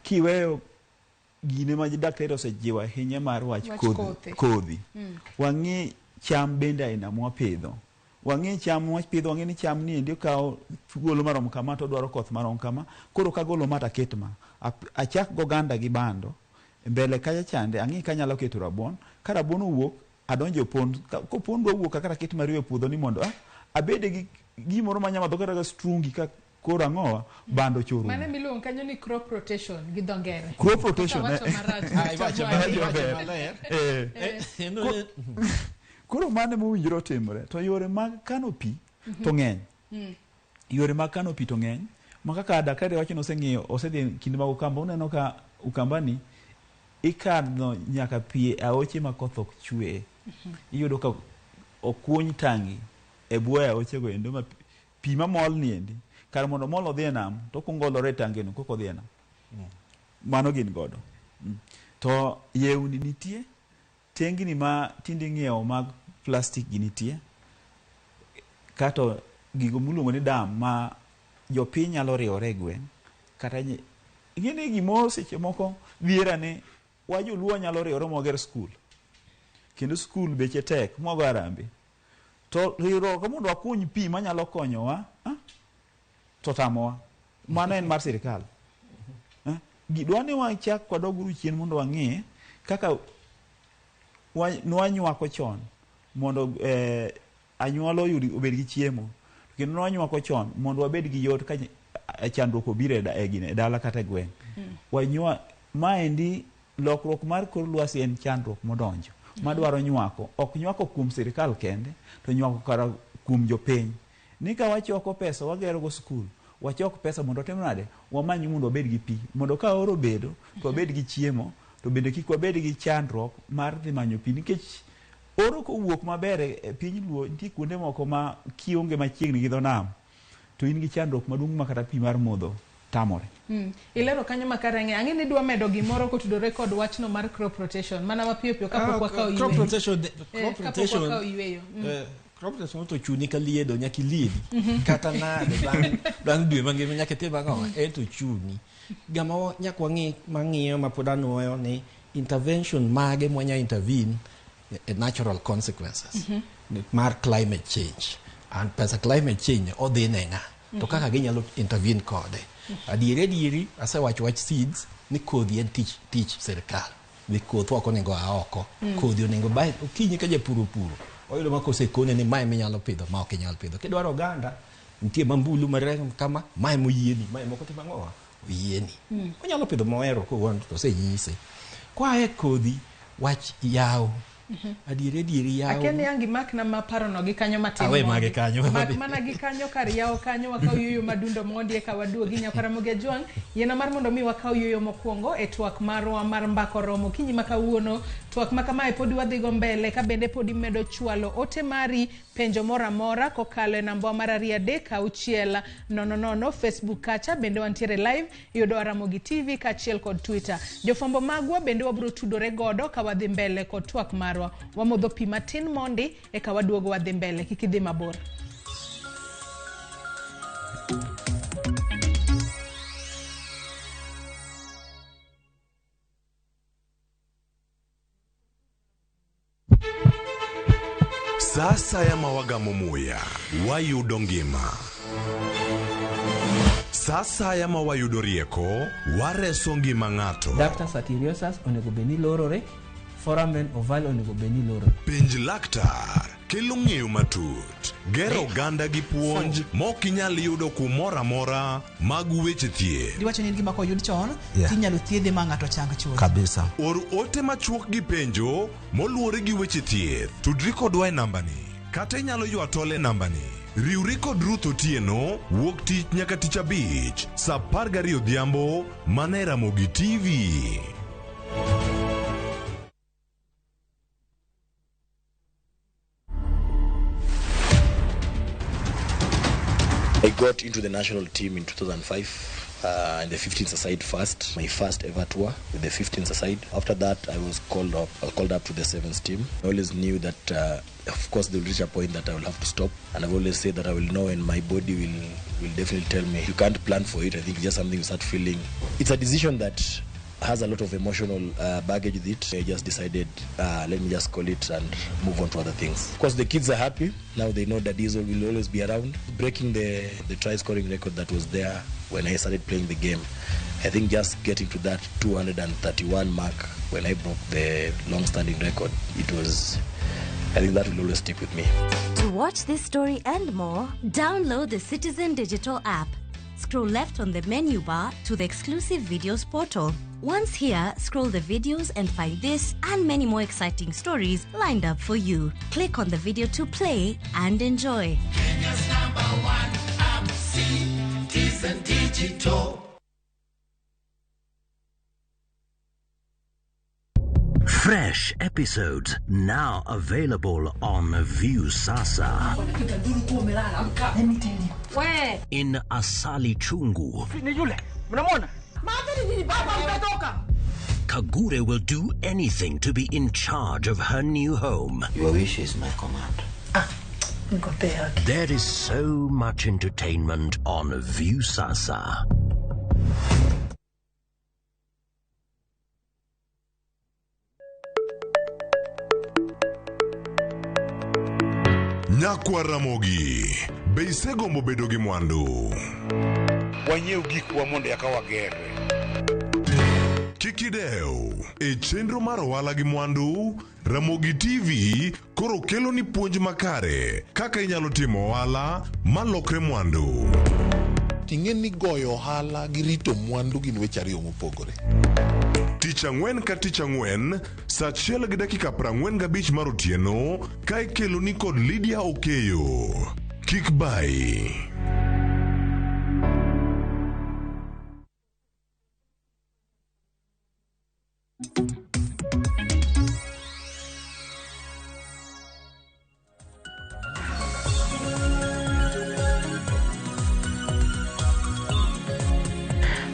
Kiweyo gine ma daktari osejiwo ahinya mar wach kodhi. Wang'i cham bende aina mwapidho. Wang'i cham mwapidho, wang'i ni cham ni endi okawo thuolo marom kama to odwaro koth marom kama. Koro kagolo ma to aket ma. Achak goganda gi bando. Mbele kacha chande ang'i kanyalo keto rabuon. Ka rabuon owuok adonjo e opon. Kopon dwa wuok kaka aket mariwa e puodho ni mondo abede gi gimoro manya madho kata ka strungi ka koro ang'owa bando choro. Mano miluongo kanyo ni crop rotation gi dho ngere. Crop rotation. Iwacho maler. Koro mano mowinjore otimore to yore mag kano pi to ng'eny. Yore mag kano pi to ng'eny. Ma kaka daktari wacho ni oseng'iyo, osedhi kinde mag Ukamba, uneno ka Ukambani ikano nyaka pi e aoche ma koth ok chwe. Iyudo ka okuny tangi e bwo aochego endo ma pi mamol ni endi kar mondo omol odhi e nam to okuongo olore e tangeno koka odhi e nam. Mano gin godo. To yewni nitie, tengni ma tinde ing'iewo mag plastic gi nitie, kato gigo miluongo ni dam ma jopiny nyalo riwore e gweng' kata ing'e ni gimoro seche moko dhiera ni wa joluo nyalo riwore mwager skul kendo skul beche tek mwago harambee to riwruok mondo wakuny pi manyalo konyowa to tamowa. Mano en mar sirikal. Dwa ni wachak wadog uru chien mondo wang'i kaka Nwanywako chon mondo anyuola obed gi chiemo, kendo nwanywako chon mondo wabed gi yot ka chandruok obiro e dala kata e gweng'. Wanywa maendi lokruok mar kor lwasi en chandruok modonjo madwaro nywako, ok nywako kuom sirikal kende, to nywako kara kuom jopiny. Ni ka wachoko pesa wagero go skul, wachok pesa mondo watim nade, wamany mondo wabed gi pi, mondo ka oro obedo to wabed gi chiemo, to bende kik wabed gi chandruok mar dhi manyo pi, nikech oro kowuok maber e piny Luo, nitie kuonde moko ma kionge machiegni gi dho nam to in gi chandruok maduong' ma kata pi mar modho tamore. Ilero kanyo makare. Ang'e ni idwa medo gimoro kotudore kod wachno mar crop rotation mana mapiyo piyo kapok wakawo Crop yweyo. rotation, crop Kapok rotation, wakawo yweyo. Crop rotation to chuni ka liedo nyaka iliedi kata nade bang' dwe mangima nyaka itim ang'o, en to chuni gama nyaka wang'i mang'iyo ma pod anuoyo ni intervention mage mwanya intervene e natural consequences mar climate change, and pesa climate change odhi ne ng'a to kaka ginyalo intervene kode. Adieri asewacho wach seeds ni kodhi en tich sirikal ni kothwa ok onego a oko. Kodhi onego bae okinyi ka japur opuro oyudo ma kosekone ni mae minyalo pidho, ma ok inyal pidho. Kidwaro oganda nitie mambulu mareng kama mae moyieni, mae moko timo ang'owa oyieni. Onyalo pidho mohero kowuon to osenyise. Koa e kodhi wach yawo. Adieri yawo. Akia ni ang' gimakna ma parono gi kanyo matin. Awe mage kanyo. Mak mana gi kanyo kar yawo kanyo wakaw yueyo madundo mondi eka waduogi. Nyakwar Ramogi Ajwang', yiena mar mondo mi wakaw yueyo mokwongo e twak marwa mar mbako romo okinyi ma kawuono. Twak ma kamae podi wadhigo mbele ka bende podi medo chwalo ote mari, penjo moro amora kokalo e namba mar 236 00. Facebook kacha bende wantiere live, iyudo Ramogi TV kaachiel kod Twitter. Jofwambo magwa bende wabiro tudore godo ka wadhi mbele kod twak marwa. Wamodho pi matin mondi eka waduogo wadhi mbele, kik idhi mabor. Sa asaya ma wagamo muya, wayudo ngima. Sa asaya ma wayudo rieko, wareso ngima ng'ato. Ductus arteriosus onego bed ni lorore, foramen ovale onego bed ni lorore. Penj laktar kelo ng'eyo matut, gero oganda gi puonj mok inyal yudo kumoro amora mag weche thieth. Giwacho ni en gima koyud chon tinyalo thiedhe ma ng'ato chang chuth. Kabisa. Or ote machuok gi penjo moluwore gi weche thieth. Tudri kodwa e nambani kata inyalo ywa tol e nambani. Riwri kod Ruth Otieno wuok tich nyaka tich abich saa 12 odhiambo mana e Ramogi TV. I got into the national team in 2005 in the 15s aside first, my first ever tour with the 15s aside. After that, I was called up. I was called up to the sevens team. I always knew that, of course, they will reach a point that I will have to stop, and I've always said that I will know when my body will definitely tell me. You can't plan for it. I think it's just something you start feeling. It's a decision that has a lot of emotional baggage with it. I just decided, let me just call it and move on to other things. Of course, the kids are happy. Now they know that Diesel will always be around. Breaking the try scoring record that was there when I started playing the game. I think just getting to that 231 mark when I broke the long-standing record, it was, I think that will always stick with me. To watch this story and more, download the Citizen Digital app. Scroll left on the menu bar to the exclusive videos portal. Once here, scroll the videos and find this and many more exciting stories lined up for you. Click on the video to play and enjoy. Kenya's number one app, Citizen Digital. Fresh episodes now available on Viusasa. In Asali Chungu, Kagure will do anything to be in charge of her new home. Your wish is my command. There is so much entertainment on Viusasa. Nyakwa Ramogi, be isegombo bedo gi mwandu? Wanyiew gikwa mondo eka wagerre. Kik idew. E chenro mar ohala gi mwandu, Ramogi TV koro kelo ni puonj makare kaka inyalo timo ohala malokre mwandu. Ting'e ni goyo ohala gi rito mwandu gin weche ariyo mopogore. Tich ang'wen ka tich ang'wen, saa 1:45 mar otieno, ka ikelo ni kod Lydia Okeyo. Kik bai.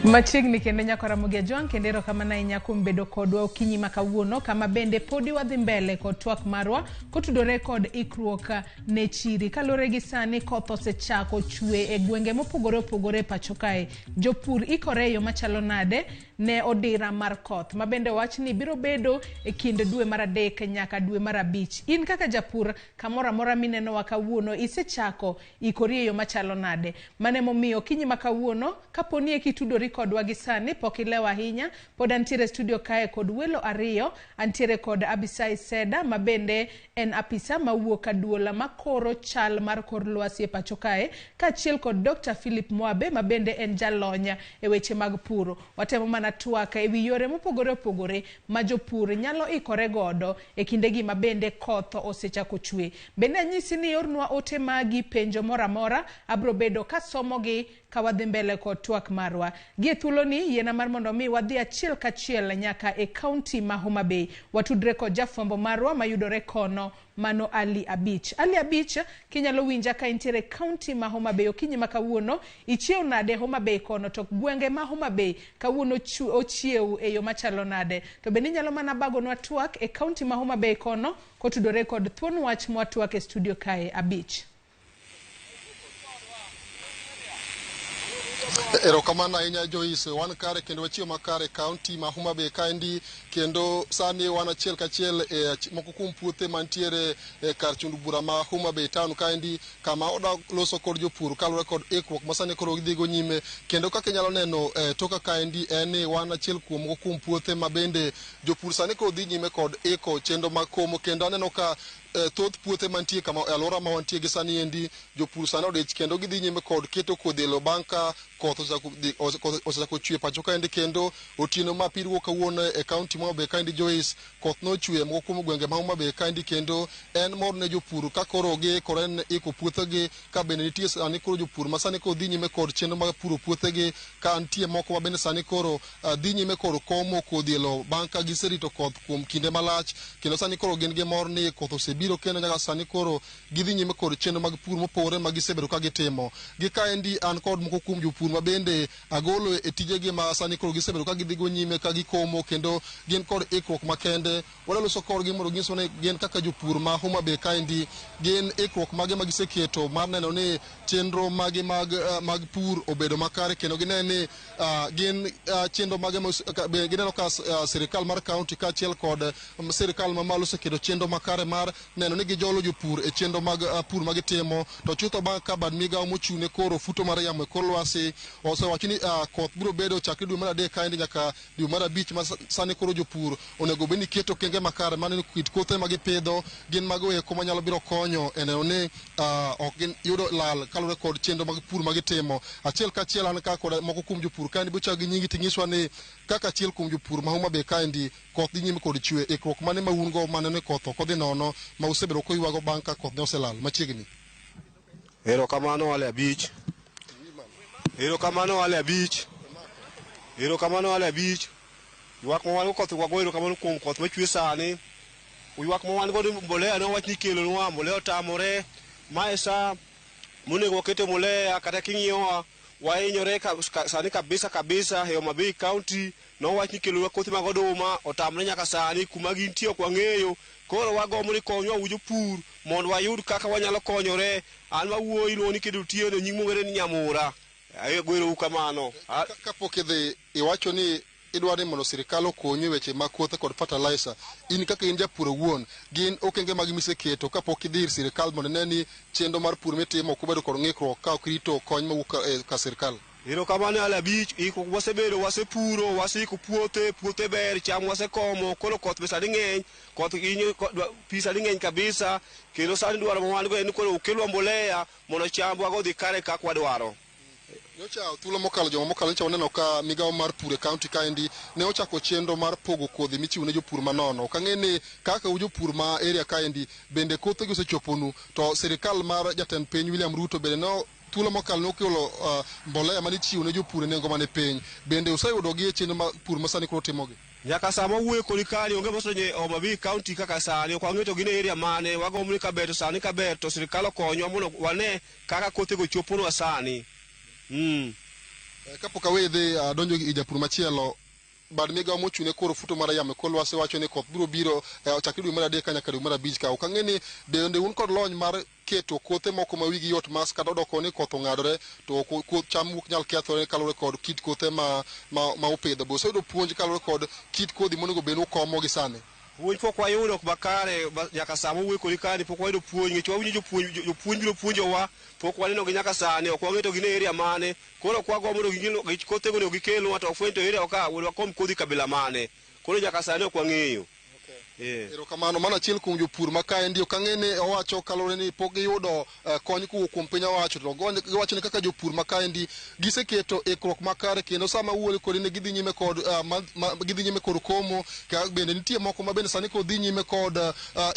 Machiegni kendo nyako Ramogi Ajwang' kendo erokamano ahinya kuom bedo kodwa okinyi ma kawuono kama bende podi wadhi mbele kod twak marwa kotudore kod ikruok ne chiri. Kaluwore gi sani koth osechako chwe e gwenge mopogore opogore e pacho kae. Jopur ikore e yo machalo nade ne odira mar koth ma bende wach ni biro bedo e kind dwe mar 3 nyaka dwe mar 5. In kaka japur kamoro amora minenowa kawuono isechako ikori e yo machalo nade? Mano emomiyo okinyi ma kawuono kaponi eki itudori kodwa gi sani pok ilewo ahinya, pod antiere studio kae kod welo ariyo. Antiere kod Abisai Seda ma bende en apisa mawuok aduola makoro chal mar kor lwasi e pacho kae, kaachiel kod Dr. Philip Mwabe ma bende en jalony e weche mag puro. Watemo mana twak e wi yore mopogore opogore ma jopur nyalo ikore godo e kindegi ma bende koth osechako chwe. Bende anyisi ni iornwa ote magi penjo moro amora, abro bedo kasomogi ka wadhi mbele kod twak marwa. Gie thuoloni yiena mar mondo mi wadhi achiel kachiel nyaka e kaunti ma Homa Bay. Watudre kod jafwambo marwa mayudore kono, mano Ali Abich. Ali Abich, kinyalo winja ka intiere kaunti ma Homa Bay okinyi ma kawuono, ichiew nade Homa Bay kono, to gwenge ma Homa Bay kawuono ochiew e yo machalo nade? To bende inyalo mana bagonwa twak e kaunti ma Homa Bay kono kotudore kod thuon wach mwatwak e studio kae. Abich. Erokamano ahinya Joyce, wan kare kendo wachiew makare kaunti ma Homa Bay kaendi, kendo sani wan achiel kachiel e moko kuom puothe mantiere e kar chund bura ma Homa Bay town kaendi, kama odak loso kod jopur kaluwore kod ikruok ma sani koro gidhigo nyime. Kendo kaka inyalo neno toka kaendi en ni wan achiel kuom moko kuom puothe ma bende jopur sani koro dhi nyime kod iko chenro mag komo, kendo aneno ka thoth puothe mantie kama e alwora ma wantie gi sani endi jopur sani odich kendo gidhi nyime kod keto kodhi e lowo bang' ka koth osechako chwe pacho kaendi. Kendo otieno ma pirgo kawuono e kaunti ma Homa Bay kaendi Joyce, koth nochwe moko kuom gwenge ma Homa Bay kaendi, kendo en mor ne jopur ka koro giikore ne iko puothegi, ka bende nitie sani koro jopur ma sani koro dhi nyime kod chenro mag puro puothegi, ka nitie moko ma bende sani koro dhi nyime kod komo kodhi e lowo bang' ka giserito koth kuom kinde malach, kendo sani koro gin gi mor ni koth osebiro kendo nyaka sani koro gidhi nyime kod chenro mag pur mopogore ma gisebedo ka gitimo. Gi kaendi an kod moko kuom jopur ma bende agolo e tijegi ma sani koro gisebedo ka gidhigo nyime ka gikomo kendo gin kod ikruok makende. Wadwa loso kodgi mondo ginyiswa ni gin kaka jopur ma Homa Bay kaendi gin ikruok mage ma giseketo mar neno ni chenro magi mag pur obedo makare, kendo gineno ni gin chenro mage ma gineno ka sirikal mar kaunti kaachiel kod sirikal mamalo oseketo chenro makare mar neno ni gijolo jopur e chenro mag pur ma gitimo. To chutho bang' ka bad migawo mochung'ne koro futo mar yamo e kor lwasi osewacho ni koth biro bedo chakre dwe mar 3 kaendi nyaka dwe mar 5, ma sani koro jopur onego bed ni keto okenge makare mar neno kit kothe ma gipidho gin mago eko manyalo biro konyo e neno ni ok gin yudo lal kaluwore kod chenro mag pur ma gitimo. Achiel kachiel an ka kod moko kuom jopur kaendi bochak gi nyingi ting'iswa ni kaka achiel kuom jopur ma Homa Bay kaendi koth dhi nyime kod chwe, ikruok mane ma un go maneno ni koth ok odhi nono ma usebedo kuywago bang' ka koth ne oselal machiegni? Erokamano wale abich. Erokamano wale abich. Erokamano wale abich. Ywak ma wan go koth wago erokamano kuom koth machwe sani. Ywak ma wan godo mbolea ne wach ni ikelonwa, mbolea otamore. Mae sa monego wakete mbolea, kata king'iyowa wahinyore sani kabisa kabisa e Homa Bay County. Nowach ni ikelonwa kothe mag oduma, otamre nyaka sani, kuma gintie ok wang'eyo. Koro wagombo ni konywa u jopur mondo wayud kaka wanyalo konyore. An mawuoyo iluongo ni Kedo Otieno, nying mong'ere ni Nyamura. Agwelo u kamano. Kapok idhi, iwacho ni idwaro ni mondo sirikal okonyu e weche mag kothe kod fertilizer. In kaka in japur owuon, gin okenge mage miseketo kapok idhi ir sirikal mondo ine ni chenro mar pur mitimo ok obedo kod ng'ikruok ka ok irito kony mawuok ka sirikal? Erokamano ala abich, ikruok wasebedo, wasepuro, waseiko puothe, puothe ber, cham wasekomo, koro koth be sani ng'eny, koth inyo, pi sani ng'eny kabisa, kendo sani dwaro ma wan go en ni koro okelwa mbolea mondo chambwa go odhi kare kaka wadwaro. Nyocha thuolo mokalo juma mokalo nyocha waneno ka migawo mar pur e kaunti kaendi ne ochako chenro mar pogo kodhi michiwo ne jopur manono. Ok ang'e ni kaka u jopur ma area kaendi bende kothegi osechoponu to sirikal mar jatend piny William Ruto bende ne thuolo mokalo ne okelo mbolea mane ichiwo ne jopur e nengo mane piny. Bende useyudogi e chenro mar pur ma sani koro timogi? Nyaka sama wawuoyo kodi kani onge mosedonjo e Homa Bay County kaka sani, ok wang'eyo to gin e area mane, wagombo ni kaber to sani kaber to sirikal okonywa mondo wane kaka kothego choponwa sani. Kapok aweyi dhi adonjo e japur machielo, bad migawo mochung' ne kor futo mar yamo e kor lwasi wacho ni koth biro biro chakre dwe mar adek ka nyaka dwe mar abich ka. Ok ang'e ni bende un kod lony mar keto kothe moko ma wigi yot mas kata odoko ni koth ong'adore to cham ok nyal kethore kaluwore kod kit kothe ma upidho. Be useyudo puonj kaluwore kod kit kodhi monego bed ni ukomo gi sani? Puonj pok wayudo makare nyaka sama wuoyo kodi kani pok wayudo puonj nikech wawinjo jopuonj biro puonjowa pok waneno gi nyaka sani ok wang'eyo to gin e area mane koro ok wagombo mondo kothego onego gikelnwa to wafweny to area ka wuod wakom kodhi kabila mane koro nyaka sani ok wang'eyo. Erokamano, mano achiel kuom jopur ma kaendi ok ang'e ni owacho kaluwore ni pok giyudo kony kowuok kuom piny owacho to giwacho ni kaka jopur ma kaendi giseketo ikruok makare kendo sama wuoyo kodi ni gidhi nyime kod gidhi nyime kod komo ka bende nitie moko ma bende sani kod dhi nyime kod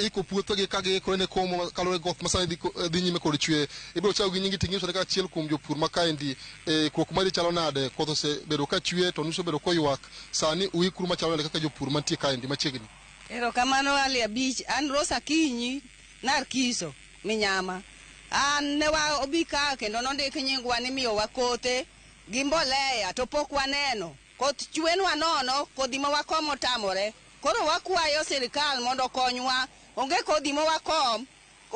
iko puothegi ka giikore ne komo kaluwore gi koth ma sani dhi nyime kod chwe. Ibiro chako gi nyingi ting'iso kaka achiel kuom jopur ma kaendi ikruok mari chalo nade koth osebedo ka chwe to nusu obedo koywak sani uikru machalo nade kaka jopur mantie kaendi machiegni. Erokamano Ali Abich, an Rosa Akinyi Narkiso Minyama. An ne wa obi ka kendo nondik nyingwa ni miyowa kothe gi mbolea to pok waneno. Koth chwenwa nono, kodhi ma wakomo otamore. Koro wakwayo sirikal mondo okonywa. Onge kodhi ma wakom,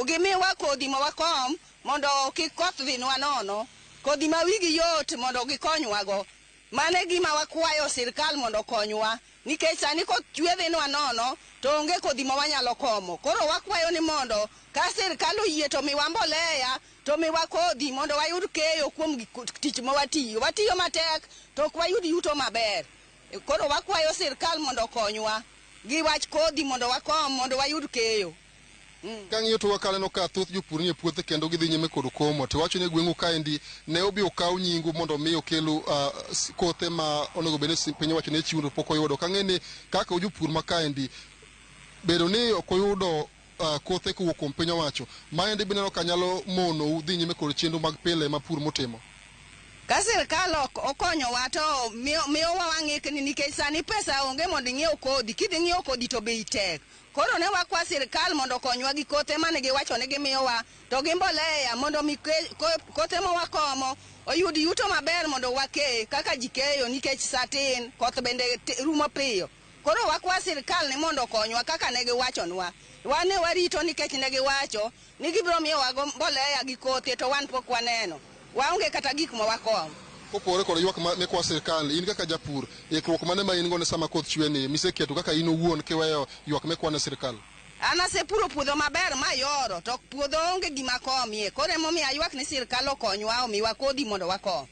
gimiwa kodhi ma wakom mondo kik koth dhinwa nono. Kodhi ma wigi yot mondo gikonywago. Mano e gima wakwayo sirikal mondo okonywa. Nikech sani koth chwe dhinwa nono to onge kodhi ma wanyalo komo. Koro wakwayo ni mondo ka sirikal oyie to miwa mbolea to miwa kodhi mondo wayud keyo kuom tich ma watiyo. Watiyo matek to ok wayud yuto maber. Koro wakwayo sirikal mondo okonywa gi wach kodhi mondo wakom mondo wayud keyo. Kang'iyo to wakaneno ka thoth jopur nie puothe kendo gidhi nyime kod komo to iwacho ni gweng'u kaendi ne obi okaw nyingu mondo mi okelu kothe ma onego bed ni piny owacho ne chiwo to pok oyudo. Ok ang'e ni kaka jopur ma kaendi bedo ni ok oyudo kothe kowuok kuom piny owacho maendi bineno ka nyalo monou dhi nyime kod chenro mag pile ma pur mutimo. Ka sirikal ok okonyowa to miyowa wang'ikni nikech sani pesa onge mondo ing'iew kodhi. Kidhi ng'iewo kodhi to bei tek. Koro ne wakwa sirikal mondo okonywa gi kothe mane giwacho ni gimiyowa to gi mbolea mondo mi kothe ma wakomo oyud yuto maber mondo wakee kaka ji keyo nikech sa tin koth bende rumo piyo. Koro wakwa sirikal ni mondo okonywa kaka ne giwachonwa. Wan ne warito nikech ne giwacho ni gibiro miyowa go mbolea gi kothe to wan pok waneno. Waonge kata gik ma wakomo. Kopogore kod ywak mikwa sirikal, in kaka japur, ikruok mane ma in go ne sama koth chwe ni miseketo kaka in owuon kiweyo ywak mikwa ne sirikal? An asepuro puodho maber mayoro to puodho onge gima komie. Koro emomiyo aywak ni sirikal okonywa omiwa kodhi mondo wakom.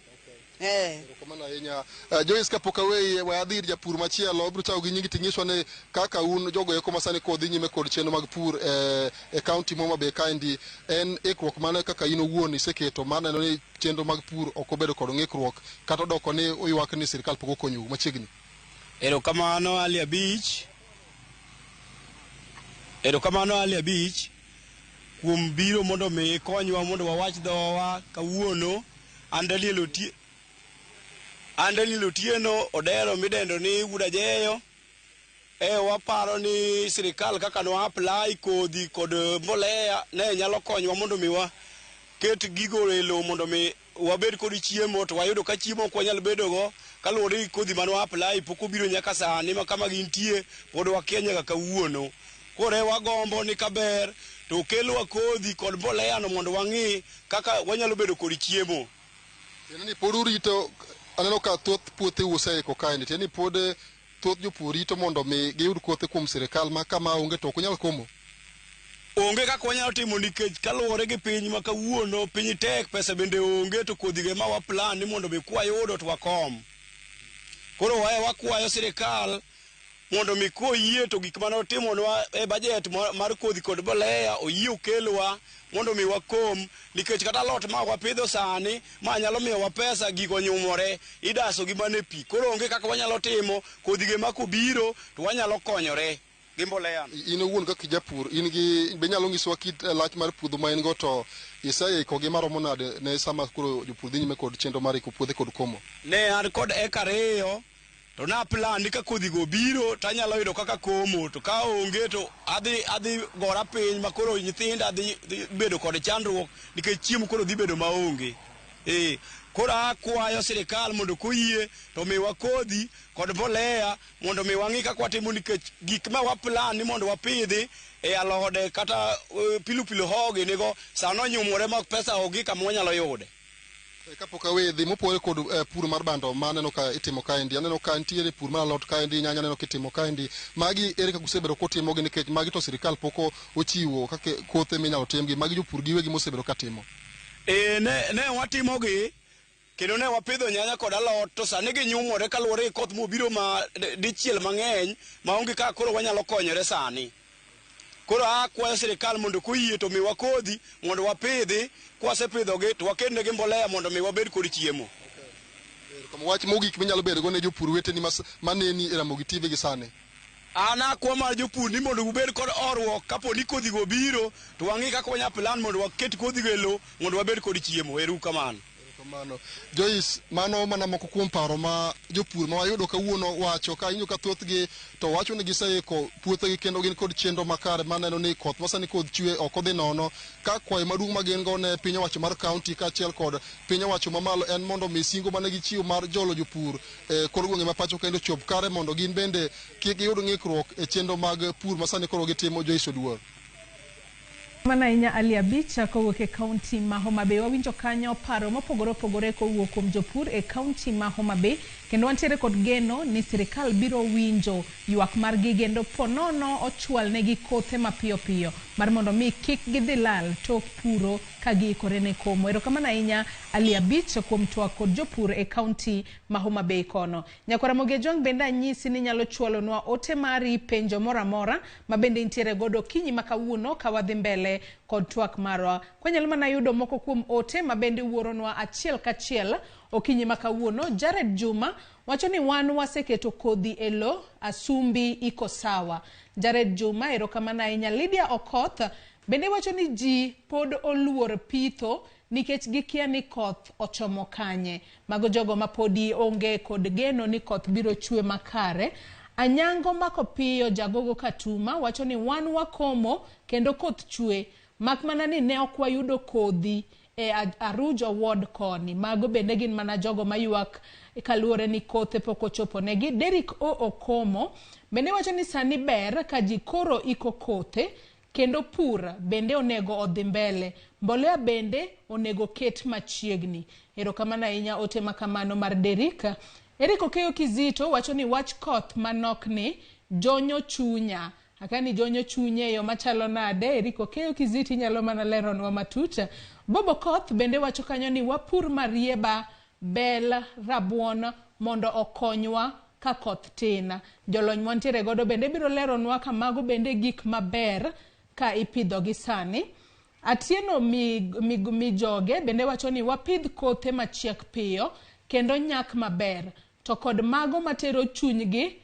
Erokamano ahinya. Joyce, kapok aweyi, we adhi ir japur machielo, obiro chako gi nyingi ting'iswa ni kaka un jogo eko ma sani kod dhi nyime kod chenro mag pur e kaunti ma Homa Bay kaendi, en ikruok mane kaka in owuon iseketo mar neno ni chenro mag pur ok obedo kod ng'ikruok kata odoko ni oywak ni sirikal pok okonyou machiegni? Erokamano Ali Abich. Erokamano Ali Abich kuom biro mondo mi ikonywa mondo wawach dhowa kawuono. An Daniel Otieno Odero midendo ni Wuod Ajeyo. Waparo ni sirikal kaka no apply kodhi kod mbolea ne nyalo konywa mondo mi waket gigo e lowo mondo mi wabed kod chiemo to wayudo ka chiemo ok wanyal bedogo kaluwore gi kodhi mane wa apply pok obiro nyaka sani ma kama gintie pod wakia nyaka kawuono. Koro wagombo ni kaber to okelwa kodhi kod mbolea no mondo wang'i kaka wanyalo bedo kod chiemo. Tiende ni pod urito, aneno ka thoth puothe useiko kaendi, tiende ni pod thoth jopur rito mondo mi giyud kothe kuom sirikal ma kama onge to ok unyal komo. Onge kaka wanyalo timo nikech kaluwore gi piny ma kawuono piny tek pesa bende onge to kodhi go ema wa plan ni mondo mi kwayudo to wakom. Koro wae wakwayo sirikal mondo mi koyie to gik mane otimonwa e budget mar kodhi kod mbolea oyie okelwa mondo mi wakom nikech kata alot ma wapidho sani ma nyalo miyowa pesa gigo nyumore idaso gi mana e pi. Koro onge kaka wanyalo timo kodhi go ema kobiro to wanyalo konyore gi mbolea. In owuon kaka japur in gi be inyalo nyisowa kit lach mar puodho ma in go to iseikogi maromo nade ne sama koro jopur dhi nyime kod chenro mar iko puothe kod komo? Ne an kod eka 2 to na plan ni ka kodhi go biro to anyalo yudo kaka komo to ka onge to adhi gora piny ma koro nyithinda dhi bedo kod chandruok nikech chiemo koro dhi bedo maonge. Koro akwayo sirikal mondo koyie to miwa kodhi kod mbolea mondo mi wang'i kaka watimo nikech gik ma waplan ni mondo wapidhi e alode kata pilipili hoho gini go sano onyumore ma pesa onge kama wanyalo yude. Kapok awe dhi mopogore kod pur mar bando ma aneno ka itimo kaendi, aneno ka nitiere pur mar alot kaendi, nyanya aneno kitimo kaendi. Magi ere kaka usebedo kutimogi nikech magi to sirikal pok ochiwo kaka kothe minyalo timgi, magi jopur giwegi mosebedo katimo. Ne watimogi kendo ne wapidho nyanya kod alot to sani ginyumore kaluwore gi koth mobiro ma dichiel mang'eny maonge kaka koro wanyalo konyore sani. Koro akwayo sirikal mondo koyie to miwa kodhi mondo wapidhi, kwasepidhogi to wakednegi mbolea mondo mi wabed kod chiemo. Wach mogik minyalo bedogo ne jopur weteni maneni e Ramogi TV gi sani? An akwa mar jopur ni mondo ubed kod horuok kapo ni kodhi go biro to wang'i kaka wanyalo plan mondo waket kodhi go e lowo mondo wabed kod chiemo. Ero kamano. Kamano. Joyce, mano mana moko kuom paro ma jopur ma wayudo kawuono wacho ka inyo ka thothgi to wacho ni giseiko puothegi kendo gin kod chenro makare maneno ni koth masani koth chwe ok odhi nono. Ka kwayo maduong' ma gin go ne piny owacho mar kaunti kaachiel kod piny owacho mamalo en mondo mi singo mane gichiwo mar jolo jopur e kor gwenge ma pacho kendo chop kare mondo gin bende kik giyud ng'ikruok e chenro mag pur masani koro gitimo. Joyce Oduor. Mana ahinya Ali Abich kowuok e kaunti ma Homa Bay. Wawinjo kanyo paro mopogore opogore kowuok kuom jopur e kaunti ma Homa Bay kendo wantiere kod geno ni sirikal biro winjo ywak margi kendo ponono ochwal negi kothe mapiyo piyo mar mondo mi kik gidhi lal tok puro ka giikore ne komo. Erokamano ahinya Ali Abich kuom twak kod jopur e kaunti ma Homa Bay kono. Nyakwar Ramogi Ojwang' bende anyisi ni nyalo chwalonwa ote mari penjo moro amora ma bende intiere godo okinyi ma kawuono ka wadhi mbele kod twak marwa. Kwanyalo mana yudo moko kuom ote ma bende wuoronwa achiel kachiel okinyi ma kawuono. Jared Juma wacho ni wan waseketo kodhi e lo, asumbi iko sawa. Jared Juma, erokamano ahinya. Lydia Okoth bende wacho ni ji pod oluor pitho nikech gikia ni koth ochomo kanye. Mago jogo ma podi onge kod geno ni koth biro chwe makare. Anyango mako piyo Jagogo Katuma wacho ni wan wakomo kendo koth chwe, mak mana ni ne ok wayudo kodhi e Arujo ward koni. Mago bende gin mana jogo maywak kaluwore ni kothe pok ochopo negi. Derrick O Okomo bende wacho ni sani ber ka ji koro iko kothe kendo pur bende onego odhi mbele. Mbolea bende onego ket machiegni. Erokamano ahinya ote makamano mar Derrick. Eric Okeyo Kizito wacho ni wach koth manok ni jonyo chunya. Akani jonyo chunye e yo machalo nade? Eric Okeyo Kizito inyalo mana leronwa matut. Bobo Koth bende wacho kanyo ni wapur marieba, bel, rabuon mondo okonywa ka koth tin. Jolony mwantiere godo bende biro leronwa ka mago bende gik maber ka ipidho gi sani. Atieno Mijoge bende wacho ni wapidh kothe machiek piyo kendo nyak maber to kod mago matero chunygi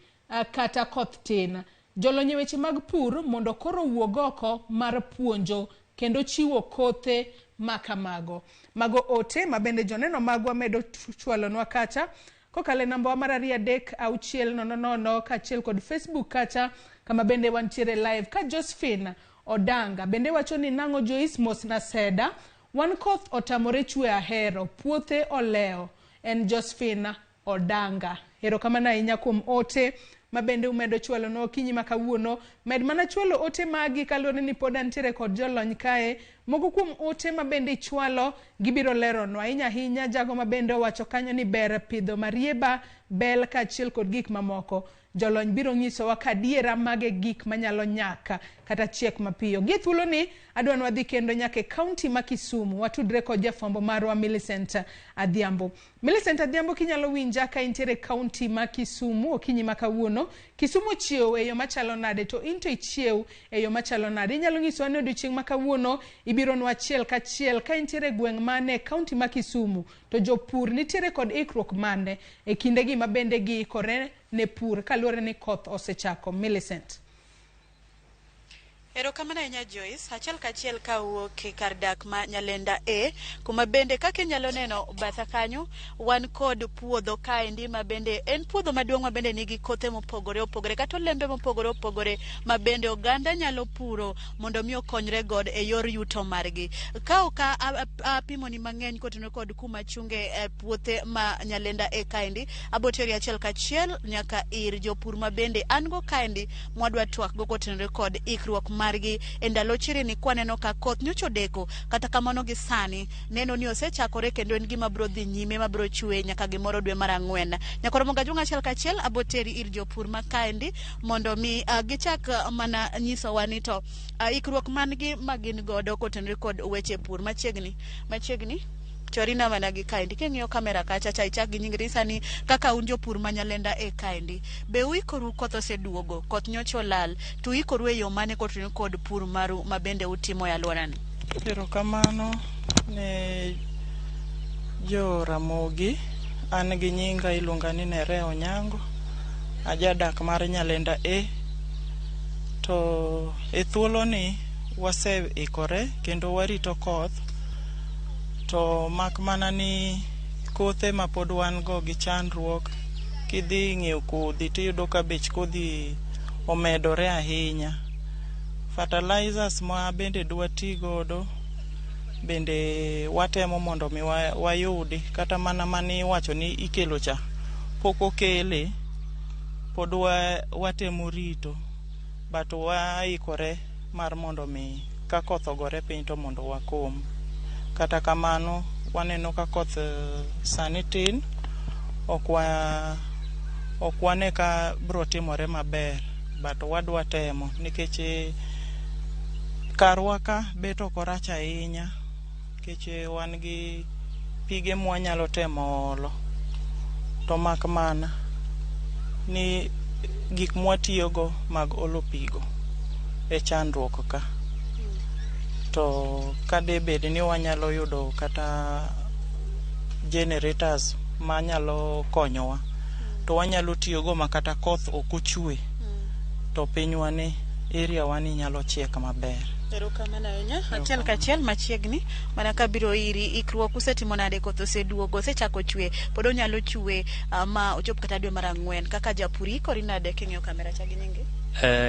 kata koth tin. Jolony e weche mag pur mondo koro wuog oko mar puonjo kendo chiwo kothe makamago. Mago ote ma bende joneno magwa medo chwalonwa kacha kokalo e namba wa mar 2 3 6 0 0 kaachiel kod Facebook kacha kama bende wantiere live. Ka Josephine Odanga bende wacho ni nang'o Joyce mos na seda, wan koth otamore chwe ahero, puothe olewo. En Josephine Odanga. Erokamano ahinya kuom ote ma bende umedo chwalonwa okinyi ma kawuono. Med mana chwalo ote magi kaluwore ni pod antiere kod jolony kae Moko kuom ote ma bende ichwalo gibiro leronwa ahinya ahinya jago ma bende owacho kanyo ni ber pidho marieba, bel kaachiel kod gik mamoko. Jolony biro nyisowa ka adiera mage gik manyalo nyak kata chiek mapiyo. Gie thuoloni adwa ni wadhi kendo nyaka e kaunti ma Kisumu watudre kod jafwambo marwa Millicent Adhiambo. Millicent Adhiambo kinyalo winja ka intiere e kaunti ma Kisumu okinyi ma kawuono. Kisumu ochiew e yo machalo nade to in to ichiew e yo machalo nade? Inyalo nyisowa ni odiochieng' ma kawuono ibironwa achiel kachiel ka intiere e gweng' mane e kaunti ma Kisumu to jopur nitiere kod ikruok mane e kindegi ma bende giikore ne pur kaluwore ni koth osechako. Millicent. Erokamano ahinya Joyce. Achiel kachiel ka wuok e kar dak ma Nyalenda A, kuma bende kaka inyalo neno batha kanyo, wan kod puodho kaendi ma bende en puodho maduong' ma bende nigi kothe mopogore opogore kata olembe mopogore opogore ma bende oganda nyalo puro mondo mi okonyre godo e yor yuto margi. Ka ok apimoni mang'eny kotenore kod kuma chunge e puothe ma Nyalenda A kaendi, aboteri achiel kachiel nyaka ir jopur ma bende an go kaendi mwadwa twak go kotenore kod ikruok margi e ndalo chirini kwaneno ka koth nyocha odeko kata kamano gi sani neno ni osechakore kendo en gima biro dhi nyime mabiro chwe nyaka gimoro dwe mar ang'wen. Nyakoromo Gajwang' achiel kachiel aboteri ir jopur ma kaendi mondo mi gichak mana nyisowa ni to ikruok man gi ma gin godo kotenore kod weche pur machiegni machiegni chorina mana gi kaendi king'iyo kamera kacha cha ichak gi nying risa ni kaka un jopur ma Nyalenda e kaendi be uikoru koth oseduogo koth nyocha olal to uikoru e yo mane kotenore kod pur maru ma bende utimo e alworani? Erokamano ne jo Ramogi. An gi nyinga iluonga ni Nerea Onyango. Ajadak mar Nyalenda A. To e thuoloni waseikore kendo warito koth. To mak mana ni kothe ma pod wan go gi chandruok. Kidhi ng'iewo kodhi tiyudo ka bech kodhi omedore ahinya. Fertilizers ma bende dwati godo bende watemo mondo mi wayudi kata mana mani iwacho ni ikelo cha pok okele pod watemo rito but waikore mar mondo mi ka koth ogore piny to mondo wakom. Kata kamano waneno ka koth sani tin ok wane ka bro timore maber but wadwa temo nikech karwa ka bet ok orach ahinya nikech wan gi pige mwanyalo temo olo to mak mana ni gik mwatiyogo mag olo pigo e chandruok ka. To kadebed ni wanyalo yudo kata generators manyalo konyowa to wanyalo tiyogo ma kata koth ok ochwe to pinywa ni area wa ni nyalo chiek maber. Erokamano ahinya. Achiel kachiel machiegni mana kabiro iri ikruok usetimo nade koth oseduogo osechako chwe pod onyalo chwe ma ochop kata dwe mar ang'wen kaka japur ikori nade king'iyo kamera cha gi nyingi?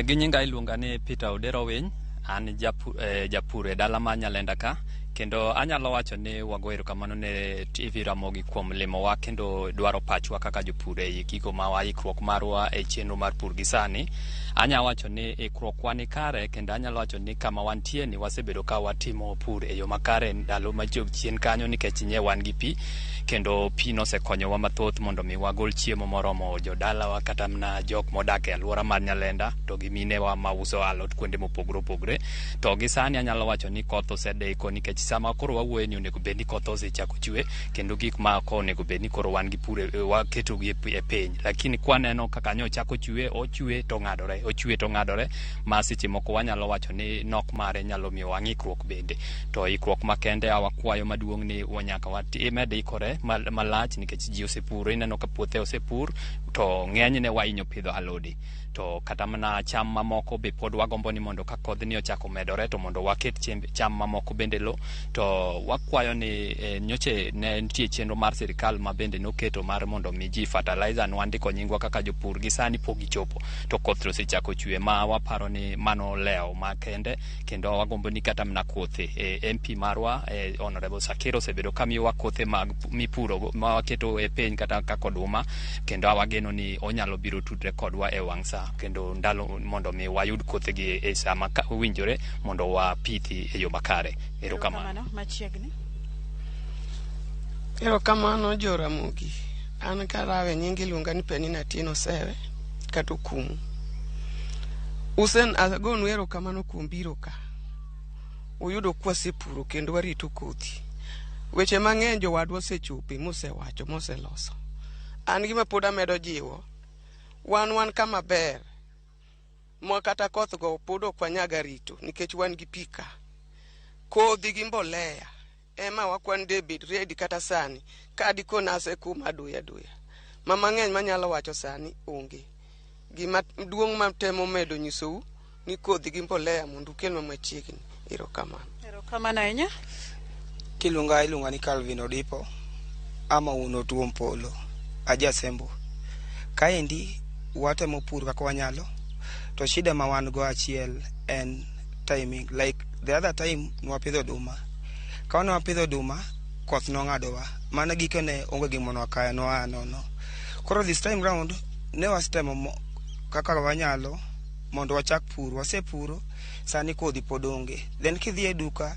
Gi nyinga iluonga ni Peter Odero Winy. An japur e dala ma Nyalenda ka kendo anyalo wacho ni wago erokamano ne TV Ramogi kuom limowa kendo dwaro pachwa kaka jopur ei gigo ma ikruok marwa e chenro mar pur gi sani. Anyalo wacho ni ikruokwa ni kare kendo anyalo wacho ni kama wantie ni wasebedo ka watimo pur e yo makare ndalo machiegni chien kanyo nikech nye wan gi pi kendo pi nosekonyowa mathoth mondo mi wagol chiemo moromo jodalawa kata mana jok modak e alwora mar Nyalenda to gi minewa mauso alot kuonde mopogore opogore. To gi sani anyalo wacho ni koth osedeko nikech sama koro wawuoye ni onego bed ni koth osechako chwe kendo gik ma onego bed ni koro wan gi pur waketogi e piny, lakini kwaneno kaka nyo chako chwe ochwe to ng'adore ochwe to ng'adore ma seche moko wanyalo wacho ni nok mare nyalo miyo wa ng'ikruok bende. To ikruok makende wakwayo maduong' ni nyaka wamed ikore malach nikech ji osepuro, ineno ka puothe osepur to ng'enyne wahinyo pidho alode to kata mana cham mamoko be pod wagombo ni mondo ka kodhni ochako medore to mondo waket cham mamoko bende lo. To wakwayo ni nyoche ne nitie chenro mar sirikal ma bende noketo mar mondo mi ji fertilizer, nwandiko nyingwa kaka jopur, gi sani pok gichopo, to koth to osechako chwe, ma waparo ni mano lewo makende. Kendo wagombo ni kata mana kothe, MP marwa Honorable Sakira osebedo ka miyowa kothe mag mipuro ma waketo e piny kata kaka oduma, kendo wageno ni onyalo biro tudre kodwa e wang' sa kendo ndalo mondo mi wayud kothegi e sa ma owinjore mondo wapithi e yo makare. Erokamano. Machiegni. Erokamano Joramogi. An karawe nyingi iluonga ni Penina Atieno Sewe kata Okumu. Usen agonu erokamano kuom biro ka. Uyudo kwasepuro kendo warito kodhi. Weche mang'eny jowadwa osechope mosewacho moseloso. An gima pod amedo jiwo, wan kama ber ma kata koth go pod ok wanyaga rito nikech wan gi pi ka. Kodhi gi mbolea ema wakwan de bed ready kata sani ka dikona asekuma aduya aduya. Ma mang'eny manyalo wacho sani onge. Gima duong' matemo medo nyisou ni kodhi gi mbolea mondo ukelnwa machiegni. Erokamano. Erokamano ahinya. Kiluonga iluonga ni Calvin Odipo ama wuon Otuo Mpolo aja Sembo. Kaendi watemo pur kaka wanyalo to shida ma wan go achiel en timing. Like the other time nwapidho oduma. Ka ne wapidho oduma, koth nong'adowa. Mano gikone onge gima nwakayo, nwaa nono. Koro this time round ne wasetemo kaka wanyalo mondo wachak pur. Wasepuro, sani kodhi pod onge. Then kidhi e duka,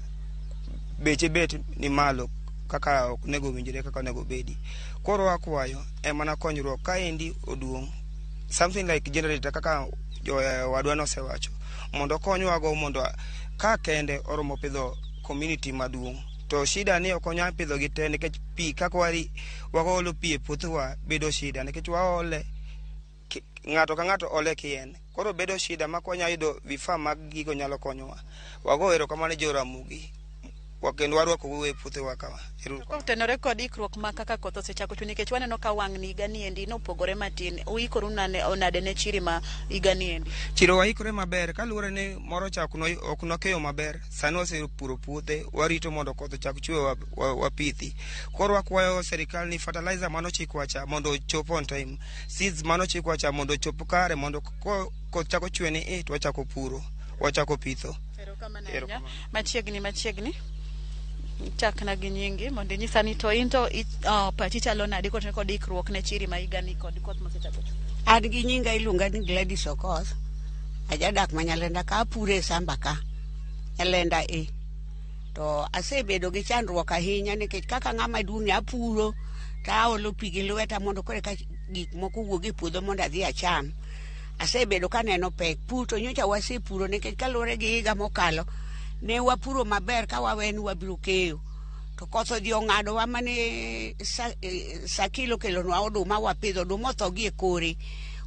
beche bet ni malo kaka ok onego owinjore kaka onego obedi. Koro wakwayo en mana konyruok kaendi oduong'. Something like generator kaka jowadwa nosewacho mondo okonywago mondo ka kende oromo pidho community maduong'. To shida ni ok wanyal pidho gi te nikech pi kaka waolo pi e puothewa bedo shida nikech waole ng'ato ka ng'ato ole kien. Koro bedo shida ma kwanya yudo vifaa mag gigo nyalo konyowa. Wago erokamano jo Ramogi kendo warwakou e puothewa ka. Kotenore kod ikruok ma kaka koth osechako chwe, nikech waneno ka wang' higa ni endi nopogore matin, uikoru nade ne chiri ma higa ni endi? Chiro waikore maber kaluwore ni moro cha ok nokeyo maber. Sani wasepuro puothe, warito mondo koth ochak chwe wapithi. Koro wakwayo serikal ni fertilizer manochikwa cha mondo ochop on time, seeds manochikwa cha mondo ochop kare mondo koth chako chwe ni to wachako puro, wachako pitho. Machiegni machiegni. Chakna gi nyingi mondo inyisa ni to in to pachi chalo nade kotenore kod ikruok ne chiri ma higani kod koth mosechako chwe? An gi nyinga iluonga ni Gladys Okoth. Ajadak ma Nyalenda ka, apuro e samba ka, Nyalenda e. To asebedo gi chandruok ahinya nikech kaka ng'ama duong' ni apuro to aolo pi gi lweta mondo koro eka gik moko owuog e puodho mondo adhi acham. Asebedo kaneno pek. Pur to nyocha wasepuro nikech kaluwore gi higa mokalo ne wapuro maber ka wawe ni wabiro keyo. To koth odhi ong'adowa mane Sakil okelonwa oduma wapidho, oduma otho gi e kore.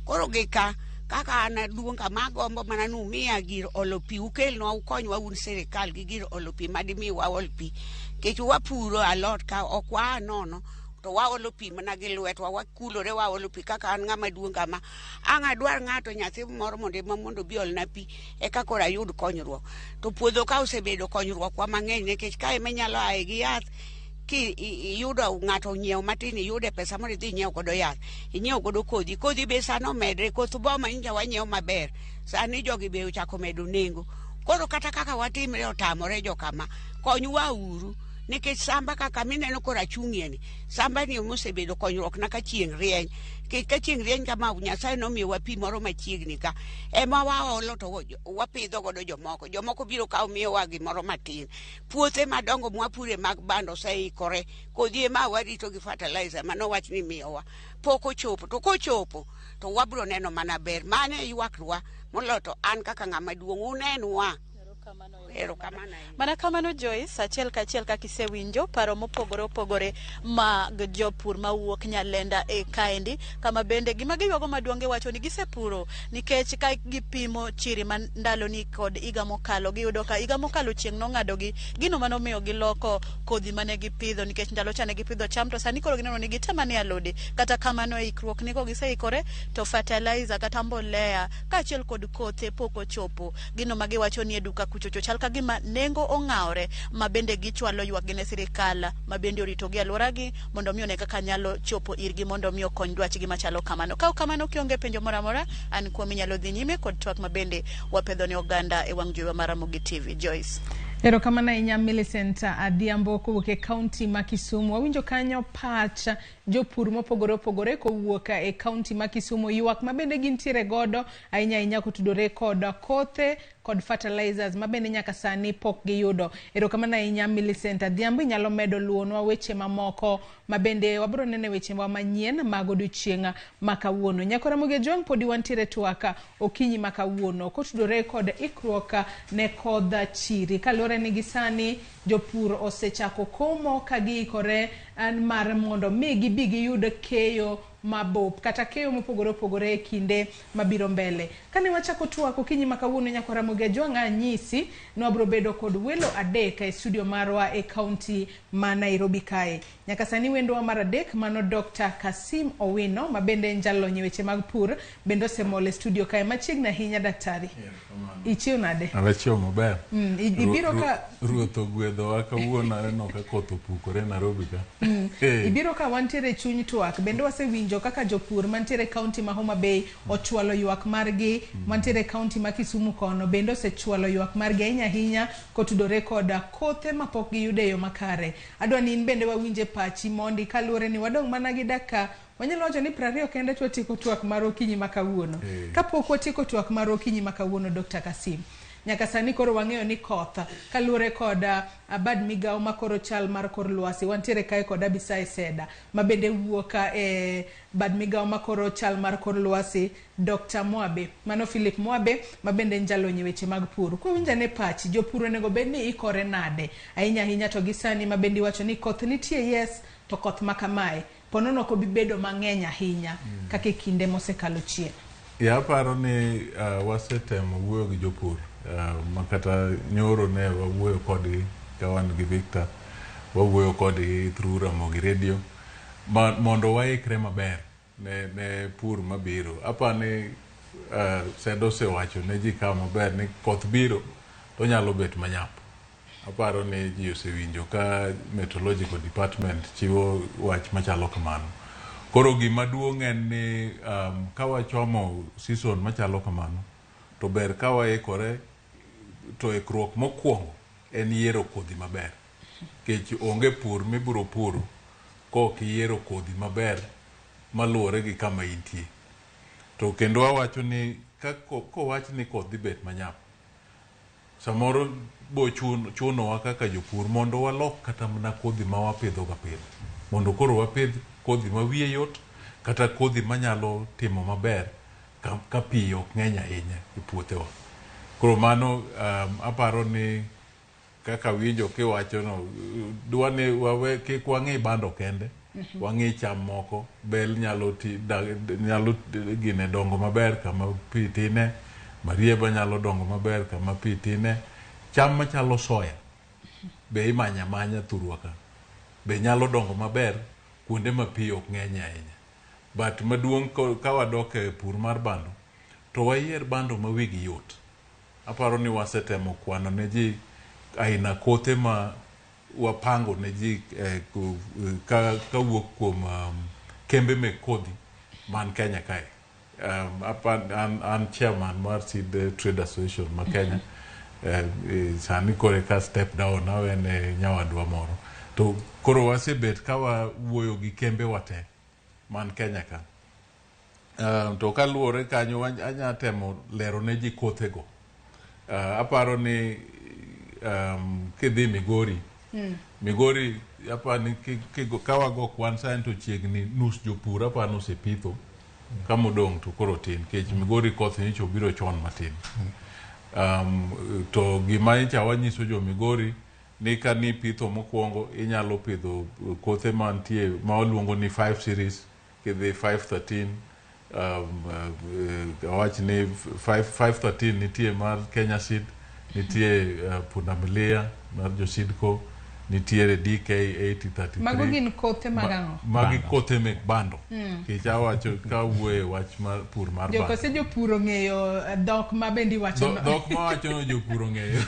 Koro gi ka kaka an aduong' kama agombo mana ni umiya gir olo pi, ukelnwa ukonywa un sirikal gi gir olo pi madimi waol pi. Nikech wapuro alot ka ok waa nono to waolo pi mana gi lwetwa, wakulore waolo pi kaka an ng'ama duong' kama. Ang' adwar ng'ato nyathi moro mondo ema mondo obi olna pi eka koro ayud konyruok. To puodho ka osebedo konyruokwa mang'eny nikech ka ema inyalo aye gi yath ki iyudo ng'ato onyiewo matin iyude pesa mondo idhi inyiew godo yath, inyiew godo kodhi. Kodhi be sani omedre, koth boma nyocha wanyiewo maber, sani jogi be ochako medo nengo. Koro kata kaka watimre otamore jokama, konywa uru nikech samba kaka mineno koro achung'ie ni, samba ni mosebedo konyruok na ka chieng' rieny. Nikech ka chieng' rieny kama Nyasaye nomiyowa pi moro machiegni ka, ema waolo to wapidho godo jomoko. Jomoko biro kawo miyowa gimoro matin. Puothe madongo mwapure mag bando oseikore, kodhi ema warito gi fertilizer manowach ni miyowa pok ochopo. To kochopo to wabro neno mana ber. Mano e ywakwa moloyo to an kaka ng'ama duong' unenwa. Erokamano. Mana kamano Joyce, achiel kachiel kaka isewinjo paro mopogore opogore mag jopur mawuok Nyalenda e kaendi, kama bende gima giywago maduong' giwacho ni gisepuro nikech ka gipimo chiri ma ndaloni kod higa mokalo, giyudo ka higa mokalo chieng' nong'adogi, gino manomiyo giloko kodhi mane gipidho nikech ndalo cha ne gipidho cham to sani koro gineno ni gitemane alode. Kata kamano e ikruok ni ko giseikore to fertilizer kata mbolea kaachiel kod kothe pok ochopo. Gino ma giwacho ni e duka kuchocho chal ka gima nengo ong'awore ma bende gichwalo ywakgi ne sirikal ma bende oritogi e alworagi mondo mi one kaka nyalo chopo irgi mondo mi okony dwachgi machalo kamano. Ka ok kamano kionge penjo moro amora an kuom inyalo dhi nyime kod twak ma bende wapedho ne oganda e wang' jowi mar Ramogi TV. Joyce. Erokamano ahinya Millicent Adhiambo kowuok e kaunti ma Kisumu. Wawinjo kanyo pach jopur mopogore opogore kowuok e kaunti ma Kisumu, ywak ma bende gintiere godo ahinya ahinya kotudore kod kothe kod fertilizers ma bende nyaka sani pok giyudo. Erokamano ahinya Millicent Adhiambo, inyalo medo luwonwa weche mamoko ma bende wabiro neno e wechewa manyien mag odiochieng' ma kawuono. Nyako Ramogi Ojwang' podi wantiere twak okinyi ma kawuono kotudore kod ikruok ne kodh chiri. Kaluwore ni gi sani jopur osechako komo ka giikore mar mondo mi gibi giyud keyo mabup kata keyo mopogore opogore e kinde mabiro mbele. Kane wachako twak okinyi ma kawuono Nyako Ramogi Ojwang' anyisi ni wabiro bedo kod welo adek e studio marwa e kaunti ma Nairobi kae. Nyaka sani wendowa mar adek mano Dr. Kasim Owino ma bende en jalony e weche mag pur bende osemol e studio kae machiegni ahinya daktari. Ichiew nade? Achiew maber. Ibiro ka Ruoth ogwedhowa kawuono aneno ka koth opukore Nairobi ka. Ibiro ka wantiere e chuny twak bende wasewinjo kaka jopur mantiere e kaunti ma Homa Bay ochwalo ywak margi mantiere e kaunti ma Kisumu kono bende osechwalo ywak margi ahinya ahinya kotudore kod kothe mapok giyudo e yo makare. Adwa ni in bende wawinje pachi mondi kaluwore ni wadong' mana gi dakika wanyalo wacho ni 20 kende to watieko twak mar okinyi ma kawuono. Kapok watieko twak mar okinyi ma kawuono Dr. Kasim, nyaka sani koro wang'eyo ni koth kaluwore kod bad migawo makoro chal mar kor lwasi wantiere kae kod Abisai Seda ma bende wuok e bad migawo makoro chal mar kor lwasi Dr. Mwabe, mano Philip Mwabe ma bende en jalony e weche mag pur. Kwawinjo ane pachi, jopur onego bed ni ikore nade ahinya ahinya to gi sani ma bende iwacho ni koth nitie yes to koth ma kamae ponono ok obi bedo mang'eny ahinya kaka e kinde mosekalo chien. Ya aparo ni wasetemo wuoyo gi jopur ma kata nyoro ne wawuoyo kodgi ka wan gi Victor, wawuoyo kodgi through Ramogi Radio mondo waikre maber ne pur mabiro. Aparo ni Seda osewacho ne ji ka maber ni koth biro to nyalo bet manyap. Aparo ni ji osewinjo ka meteorological department chiwo wach machalo kamano. Koro gima duong' en ni ka wachomo season machalo kamano to ber ka waikore to ikruok mokwongo en yiero kodhi maber. Nikech onge pur mibiro puro kok iyiero kodhi maber maluwore gi kama intie. To kendo awacho ni kowach ni koth dhi bet manyap, samoro bo chunowa kaka jopur mondo walok kata mana kodhi ma wapidho ga pile. Mondo koro wapidh kodhi ma wiye yot kata kodhi manyalo timo maber ka pi ok ng'eny ahinya e puothewa. Koro mano aparo ni kaka winjo kiwachono dwa ni wawe kik wang'i bando kende, wang'i cham moko. Bel nyalo gine dongo maber kama pi tine, marieba nyalo dongo maber kama pi tine. Cham machalo soya be imanya manya thurwa ka be nyalo dongo maber kuonde ma pi ok ng'eny ahinya. But maduong' ka wadok e pur mar bando to wayier bando ma wigi yot. Aparo ni wasetemo kwano ne ji aina kothe ma wapango ne ji kawuok kuom kembe mek kodhi man Kenya kae. An chairman mar Seed Trade Association ma Kenya. Sani koro eka step down awene nyawadwa moro. To koro wasebet ka wawuoyo gi kembe wate man Kenya ka. To kaluwore kanyo anya temo lero ne ji kothego. Aparo ni kidhi Migori, Migori aparo ni ka wago kwan sani to chiegni nus jopur aparo ni osepitho, kamodong' to koro tin nikech Migori koth nyocha obiro chon matin. To gima nyocha wanyiso jo Migori ni ka nipitho mokwongo inyalo pidho kothe mantie ma waluongo ni 5 series, kidhi 513, awach ni 513 nitie mar Kenya Seed, nitie Pundamilia mar jo Seedco, Nitiere DK 8033. Mago gin kothe mag ang'o? Magi kothe mek bando. Nikech awacho ka awuoyo e wach mar pur mar bando. Jokose jopur ong'eyo dhok ma bende iwacho no. Dhok ma wacho no jopur ong'eyo.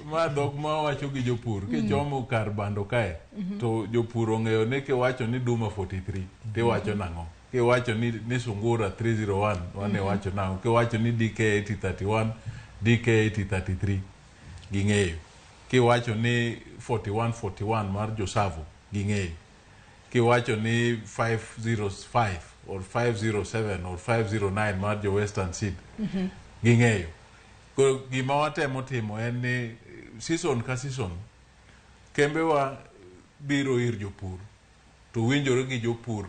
Ma dhok ma wacho gi jopur kichomo kar bando kae to jopur ong'eyo ni kiwacho ni Duma 43 tiwacho nang'o, kiwacho ni Sungura 301 wane wacho nang'o, kiwacho ni DK 8031, DK 8033 ging'eyo, kiwacho ni 4141 mar Josavo ging'eyo, kiwacho ni 505 or 507 or 509 mar jo Western Seed ging'eyo. Koro gima watemo timo en ni season ka season kembewa biro ir jopur to winjore gi jopur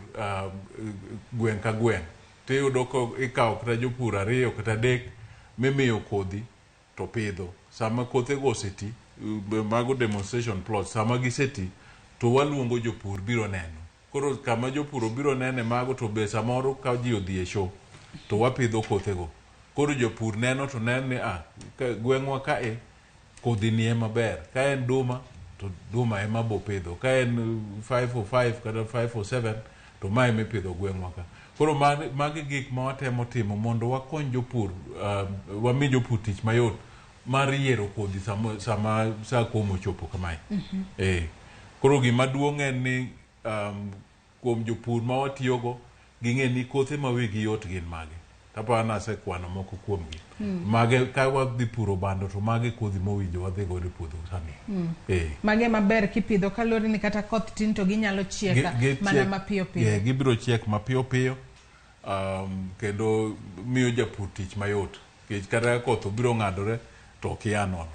gweng' ka gweng', tiyudo ka ikawo kata jopur 2 kata 3 mimiyo kodhi to pidho. Sama kothego oseti, mago demonstration plots, sama giseti to waluongo jopur biro neno. Koro kama jopur obiro nene mago to be samoro ka ji odhi e show to wapidho kothego. Koro jopur neno to neno ni gweng'wa kae kodhi ni ema ber. Ka en duma to duma ema bo pidho. Ka en 505 kata 507 to ma ema ipidho gweng'wa ka. Koro magi gik ma watemo timo mondo wakony jopur, wami jopur tich mayot mar yiero kodhi sama sa komo ochopo kamae. Koro gima duong' en ni kuom jopur ma watiyogo ging'e ni kothe ma wigi yot gin mage. Aparo ni asekwano moko kuomgi. Mage ka wadhi puro bando to mage kodhi mowinjo wadhi godo e puodho sani. Mage maber kipidho kaluwore ni kata koth tin to ginyalo chiek mana mapiyo piyo. Gibiro chiek mapiyo piyo, kendo miyo japur tich mayot. Nikech kata ka koth obiro ng'adore to ok ia nono.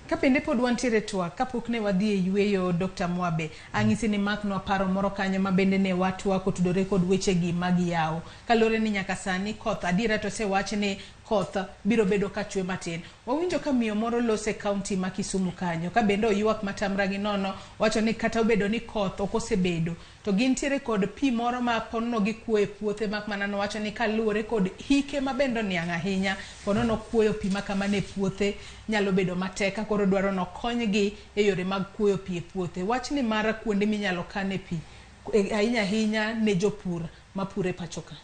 Ka bende pod wantiere twak, kapok ne wadhi e yweyo Dr. Mwabe, ang'isi ni maknwa paro moro kanyo ma bende ne watwak otudore kod wechegi mag yawo. Kaluwore ni nyaka sani koth, adiera to osewach ni koth biro bedo ka chwe matin. Wawinjo ka miyo moro lose kaunti ma Kisumu kanyo, ka bende oywak matamra gi nono, wacho ni kata obedo ni koth ok osebedo, to gintiere kod pi moro ma ponono gikuoyo e puothe, mak mana nowacho ni kaluwore kod hike ma bende oniang' ahinya, ponono kuoyo pi ma kamano e puothe nyalo bedo matek, ka koro dwaro nokonygi e yore mag kuoyo pi e puothe. Wachni mar kuonde minyalo kane pi, ahinya ahinya ne jopur mapuro e pacho ka.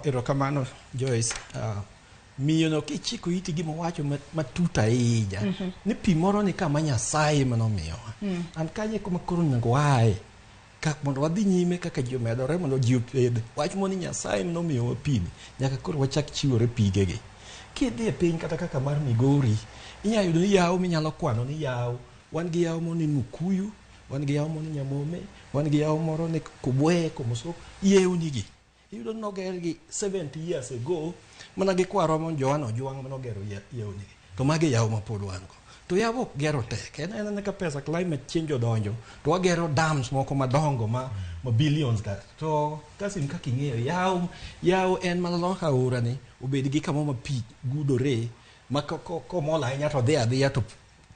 Erokamano Joyce. Miyo no kichiko iti gima owacho matut ahinya, ni pi moro ni kama Nyasaye manomiyowa. An kanye kuma koro onego waaye mondo wadhi nyime kaka ji omedore mondo ji opidh. Wach moni Nyasaye manomiyowa pi ni, nyaka koro wachak chiwore pigegi. Kidhi e piny kata kaka mar Migori, inyalo yudo ni yawo minyalo kwano ni yawo. Wan gi yawo moro ni Mukuyu, wan gi yawo moro ni Nyamome, wan gi yawo moro ni Kobwe, Komoso, yewni gi. Iyudo ni nogergi 70 years ago, mana gi kwarwa mon Joana Ojwang' manogero yewni gi. To magi yawo ma pod wan go. To yawo ok gero tek. En anena ka pesa climate change odonjo, to wagero dams moko madongo ma billions ka. To Kasim kaka ing'eyo, yawo en mana loka aora ni, obed gi kamoro ma pi gudore, ma komol ahinya to dhi adhiya to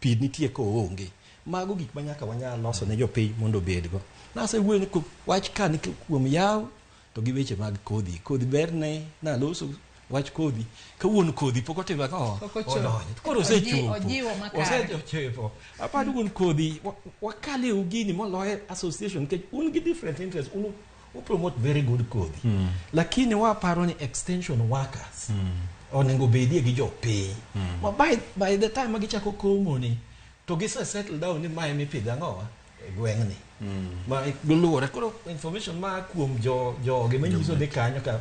pi nitie koonge. Mago gik ma nyaka wanyal loso ne jopiny mondo obedgo. Nasewuoyo ni wach ka ni kuom yawo to gi weche mag kodhi. Kodhi berne naloso wach kodhi. Kawuon kodhi pok otimo ang'o? Pok ochopo. Odonjo. Koro osechopo. Ojiwo makare. Osechopo. Aparo wuon kodhi, wakale ugini moloye association nikech un gi different interests, un promote very good kodhi. Lakini waparo ni extension workers onego bedie gi jopiny. Ma by the time ma gichako komo ni, to gise settle down ni mae mipidho ang'owa e gweng'ni. Ma luwore koro information ma kuom jogi manyiso ni kanyo ka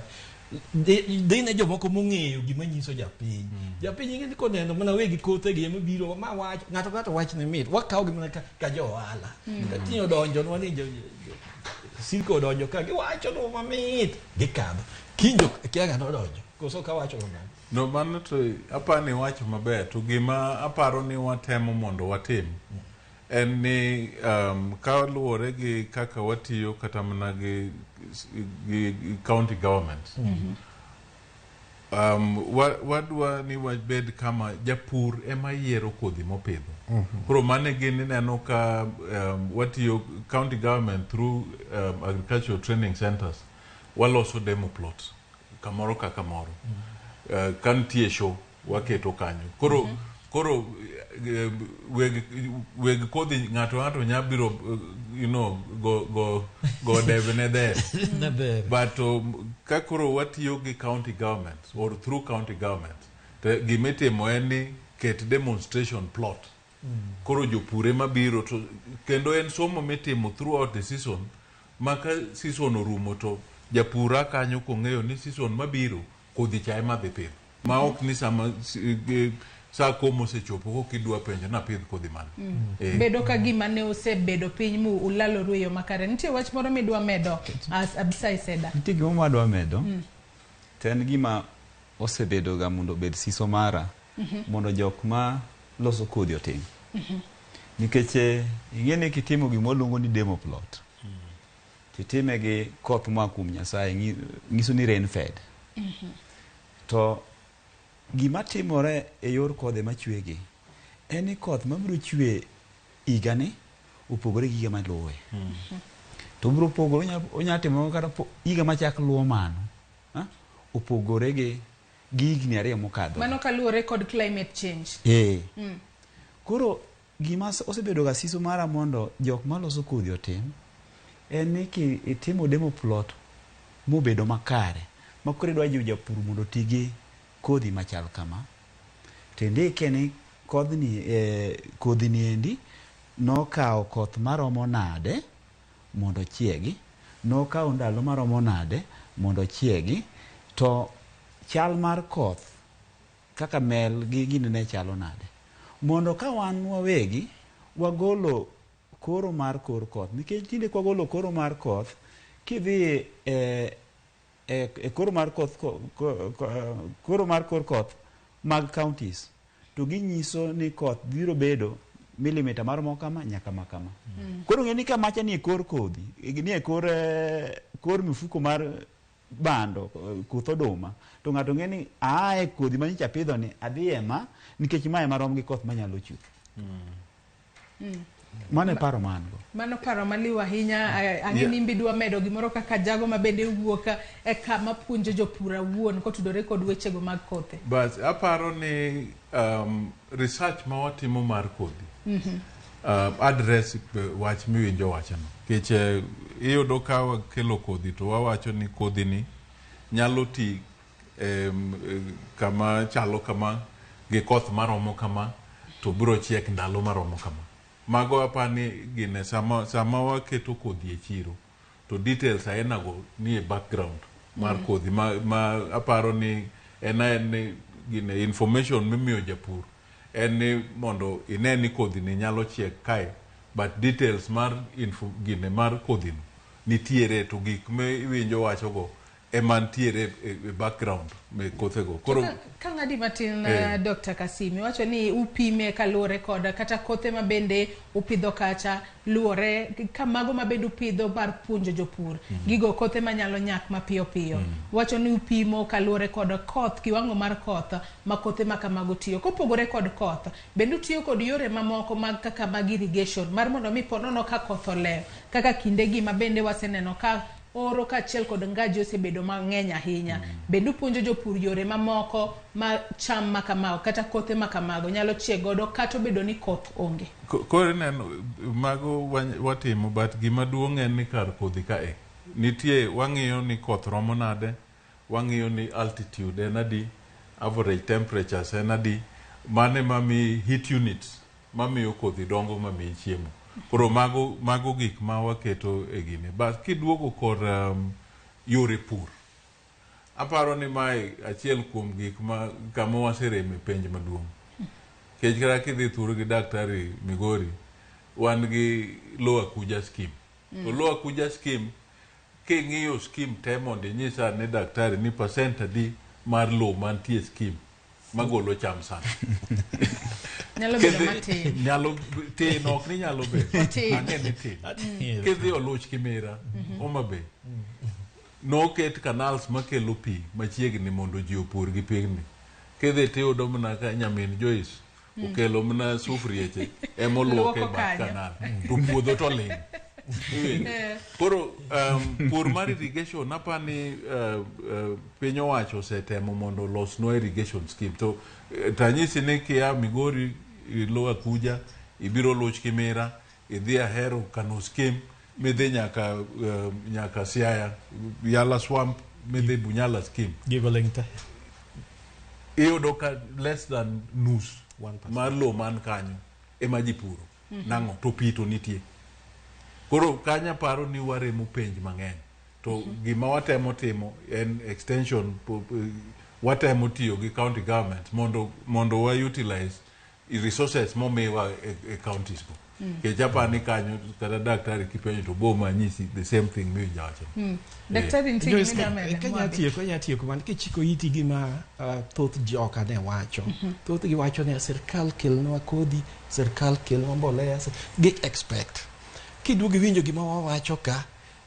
dhi ne jomoko mong'eyo gima nyiso japiny. Japiny ing'e ni koneno mana wegi kothegi ema biro ma wach ng'ato ng'ato wach ne mit wakawo gi mana ka jo ohala. Ka tinyo odonjo nwa ni Silko odonjo ka giwacho no mamit gikadho. Kinjo kia ng'ato odonjo koso ka wacho kamano. No mano to apani wacho maber to gima aparo ni watemo mondo watim en ni kaluwore gi kaka watiyo kata mana gi county governments. Wadwa ni wabed kama japur ema yiero kodhi mopidho. Koro mano gin ineno ka watiyo county government through agricultural training centers waloso demo plots kamoro ka kamoro. Ka nitie show waketo kanyo. Koro koro Weg kodhi ng'ato ng'ato nya biro go debe ne dher. Ne dher. But ka koro watiyo gi county governments or through county governments, to gimitimo en ni ket demonstration plot. Koro jopur ema biro to kendo en somo mitimo throughout the season, ma ka season orumo to japur a kanyo kong'eyo ni season mabiro kodhi cha ema dhi pidho, ma ok ni sama sa komo osechopo kokidwa penjo napidh kodhi mane. Bedo ka gima ne osebedo piny mu ulaloru e yo makare. Nitie wach moro midwa medo as Abisai Seda? Nitie gima wadwa medo. To en gima osebedo ga mondo obed siso mara mondo jok ma loso kodhi otim. Nikech ing'e ni kitimo gima waluongo ni demo plot, titime gi koth moa kuom Nyasaye, nyiso ni rain fed. To gima timore e yor kodhi machwe gi en ni koth mabiro chwe higani opogore gi higa maluwe. To biro pogore, onya timo kata higa machak luwo mano, opogore gi higni 2 mokadho. Mano kaluwore kod climate change. Eh. Koro gima osebedo ga siso mara mondo jok maloso kodhi otim en ni ki itimo demo plot mobedo makare ma koro idwa jiwo japur mondo oti gi kodhi machal kama, to indike ni kodhni, kodhi ni endi nokawo koth maromo nade mondo ochiegi, nokawo ndalo maromo nade mondo ochiegi, to chal mar koth kaka mel gi gini ne chalo nade, mondo ka wan wawegi wagolo koro mar kor koth, nikech tinde kwagolo koro mar koth kidhi e koro mar koth koro mar kor koth mag counties to ginyiso ni koth biro bedo milimita maromo kama nyaka ma kama. Koro ng'e ni ka macha ni e kor kodhi, ni e kor mifuko mar bando, koth oduma, to ng'ato ng'e ni aa e kodhi manyocha apidho ni adhi e ma nikech mae marom gi koth manyalo chwe. Mano e paro ma an go. Mano paro maliw ahinya. Ang'e ni imbe idwa medo gimoro kaka jago ma bende wuok e kama puonjo jopur awuon kotudore kod wechego mag kothe. But aparo ni research ma watimo mar kodhi address wach miwinjo wachono. Nikech iyudo ka wakelo kodhi to wawacho ni kodhi ni nyalo ti kama chalo kama gi koth maromo kama to biro chiek ndalo maromo kama. Mago apani gine sama waketo kodhi e chiro to details aina go nie background mar kodhi ma aparo ni en ni gine information mimiyo japur en ni mondo ine ni kodhi ni nyalo chiek kae, but details mar info, gine mar kodhi no nitiere to gik miwinjo wachogo ema ntiere e background me kothego koro. Ka ng'adi matin. Dr. Kasimi wacho ni upime kaluwore kod kata kothe ma bende upidho kacha luwore ka mago ma bende upidho mar puonjo jopur gigo kothe manyalo nyak mapiyo piyo. Wacho ni upimo kaluwore kod koth, kiwango mar koth ma kothe ma kamago tiyo. Kopogore kod koth, bende utiyo kod yore mamoko mag kaka mag irrigation mar mondo mi ponono ka koth olewo kaka kindegi ma bende waseneno ka oro kaachiel kod ngaji osebedo mang'eny ahinya. Bende upuonjo jopur yore mamoko ma cham ma kamago kata kothe ma kamago nyalo chiek godo kata obedo ni koth onge? Koro ineno mago watimo, but gima duong' en ni kar kodhi kae nitie wang'iyo ni koth romo nade, wang'iyo ni altitude en adi, average temperatures en adi, mane mamiyi heat units mamiyo kodhi dongo mamiyi chiemo. Koro mago gik ma waketo e gini. But kiduogo kor yore pur, aparo ni mae achiel kuom gik ma kama wasereme penj maduong'. Nikech kata kidhi thuru gi daktari Migori, wan gi Low Akuja scheme. To Low Akuja scheme, king'iyo scheme te mondo inyisa ni daktari ni percent adi mar lowo mantie e scheme magolo cham sani. Nyalo bedo matin. Nyalo tin, ok ni nyalo bedo. Otin. Ang'e ni tin. Kidhi Oluch Kimira, Homa Bay, noket canals makelo pi machiegni mondo ji opur gi pigni. Kidhi tiyudo mana ka nyamin Joyce okelo mana sufrieche emoluoke Luoko bath kanyo. canal to puodho to ling'. Iwinjo? Koro pur mar irrigation apani piny owacho osetemo mondo olosnwa irrigation scheme to tanyisi ni kia Migori Lower Kuja, ibiro Luch Kimira, idhi Ahero Kano Scheme, midhi nyaka nyaka Siaya, Yala Swamp, midhi Bunyala Scheme. Gigo ling te. Iyudo ka less than nus mar lowo man kanyo ema ji puro. Nang'o? To pi to nitie. Koro kanyo aparo ni waremo penj mang'eny. To gima watemo timo en extension, watemo tiyo gi county government mondo wa utilize resources momiwa e counties go. Nikech aparo ni kanyo kata daktari kipenjo to bo manyisi the same thing miwinjo wacho. Daktari nitie Joyce, gima idwa medo? Kanya Mwabi. tieko, kanya tieko man kichiko iti gima thoth joka ne wacho. Thoth gi wacho ni sirkal kelnwa kodhi, sirkal kelnwa mbolea, gi expect. Kiduogo iwinjo gima wawacho ka,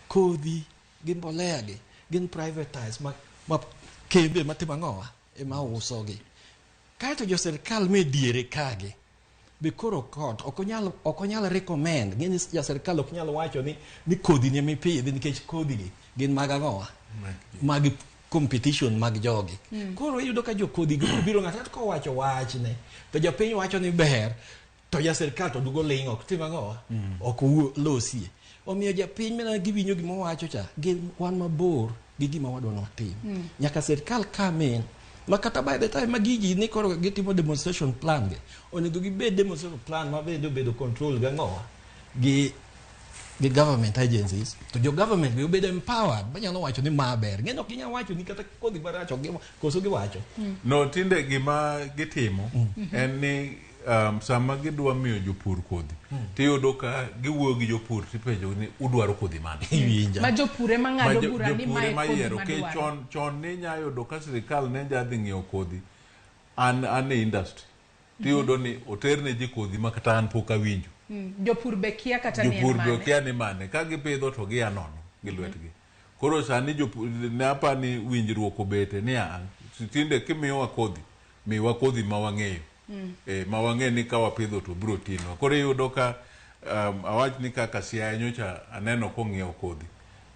kodhi gi mbolea gi gin privatized ma kembe matimo ang'owa ema usogi. Kaeto jo sirkal me diere kagi be koro kot ok onyal recommend ng'eni ja sirkal ok nyal wacho ni kodhi ni emipidhi nikech kodhi gi gin mag ang'owa mag competition mag jogi. Koro iyudo ka jokodhi gi biro ng'ato kowacho wachne to jopiny wacho ni ber to ja sirkal to duogo ling' ok tim ang'owa ok losie. Omiyo japiny mana giwinjo gima owacho cha gin wan mabor gi gima wadwa ni watim. Nyaka sirkal come in ma kata by the time ma gigi ni koro gitimo demonstration plan gi onego gibed demonstration plan ma bende obedo control gi ang'owa gi government agencies to jo government be obedo empowered manyalo wacho ni ma ber ng'eni ok ginyal wacho ni kata kodhi marach ok koso giwacho. No, tinde gima gitimo en ni sama gidwa miyo jopur kodhi tiyudo ka giwuoyo gi jopur tipenjo ni udwaro kodhi mane. Iwinja. Ma jopur ema ng'ado bura ni jopur mae ema kodhi yiero. Nikech madwaro. chon ne inya yudo ka sirikal ne ja dhi ng'iewo kodhi an e industry tiyudo ni oterne ji kodhi ma kata an pok awinjo. Jopur be kia kata ni en Jopur be mane. okia ni mane ka gipidho to gia nono gi lwetgi. Koro sani jopur ne apa ni winjruok obete niya tinde kimiyowa kodhi miwa kodhi ma wang'eyo. Ma wang'e ni ka wapidho to biro tinwa. Koro iyudo ka awach ni kaka Siaya nyocha aneno kong'iewo kodhi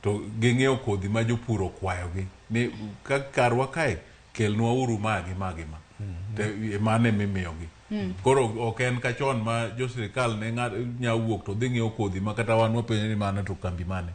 to ging'iewo kodhi ma jopur okwayogi ni ka karwa kae kelnwa uru ma gi ma gi ma. To mano emimiyogi. Koro ok en ka chon ma jo sirikal ne nya wuok to dhi ng'iewo kodhi ma kata wan wapenjo ni mano to kambi mane.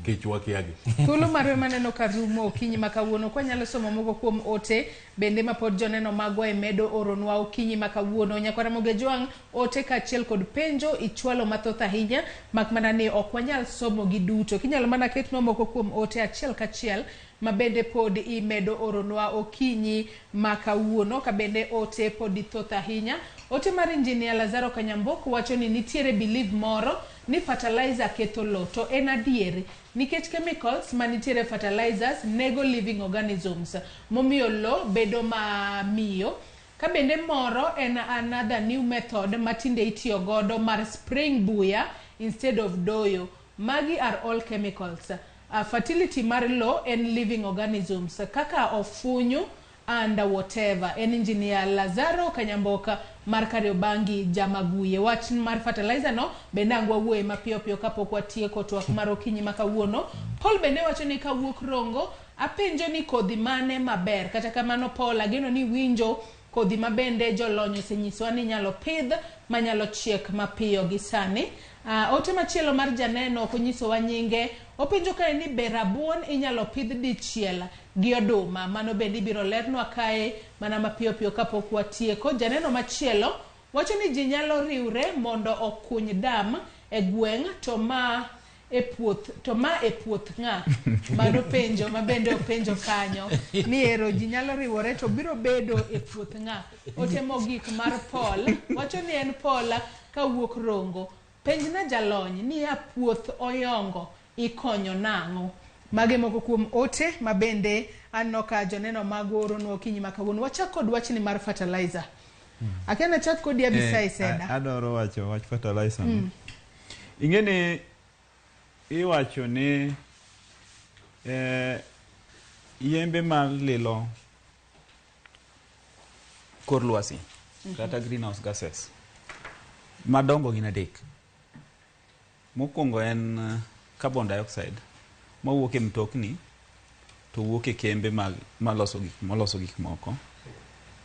Kech wakiagi. Thuolo marwa maneno ka rumo okinyi ma kawuono kwanyalo somo moko kuom ote bende ma pod joneno magwa e medo oronwa okinyi ma kawuono. Nyakwar Ramogi Ojwang', ote kaachiel kod penjo ichwalo mathoth ahinya mak mana ni ok wanyal somo gi duto. Kinyalo mana ketnwa moko kuom ote achiel kachiel ma bende pod imedo oronwa okinyi ma kawuono ka bende ote pod thoth ahinya. Ote mar Engineer Lazaro Kanyambok wacho ni nitiere belief moro ni fertilizer ketho lowo to en adier nikech chemicals manitiere fertilizers nego living organisms momiyo lowo bedo mamiyo. Ka bende moro en another new method ma tinde itiyo godo mar spraying buya instead of doyo. Magi are all chemicals. Fertility mar lowo en living organisms kaka ofunyu and whatever. En Engineer Lazaro Kanyamboka mar Kariobangi Jamaguye. Wach mar fertilizer no bende ang' wawuoye mapiyo piyo kapok watieko twak mar okinyi ma kawuono. Paul bende wacho ni kawuok Rongo, apenjo ni kodhi mane maber. Kata kamano Paul, ageno ni winjo kodhi ma bende jolony osenyiswa ni nyalo pidh manyalo chiek mapiyo gi sani. Ote machielo mar janeno ok onyisowa nyinge, openjo kae ni be rabuon inyalo pidh dichiel gi oduma. Mano bende ibiro lernwa kae mana mapiyo piyo kapok watieko. Janeno machielo wacho ni ji nyalo riwre mondo okuny dam e gweng' to ma e puoth to ma e puoth ng'a? Mano penjo ma bende openjo kanyo ni ero ji nyalo riwore to biro bedo e puoth ng'a? Ote mogik mar Paul wacho ni en Paul kawuok Rongo. Penjna jalony ni ya puoth oyongo ikonyo nang'o? Mage moko kuom ote ma bende aneno ka joneno mag oronwa okinyi ma kawuono. Wachak kod wachni mar fertilizer. Akia nachak kodi Abisai Seda. Adwaro wacho wach fertilizer. Ing'e ni iwacho ni yembe mar lilo kor lwasi kata greenhouse gases madongo gin adek. Mokwongo en carbon dioxide mawuok e mtokni to wuok e kembe maloso gik moko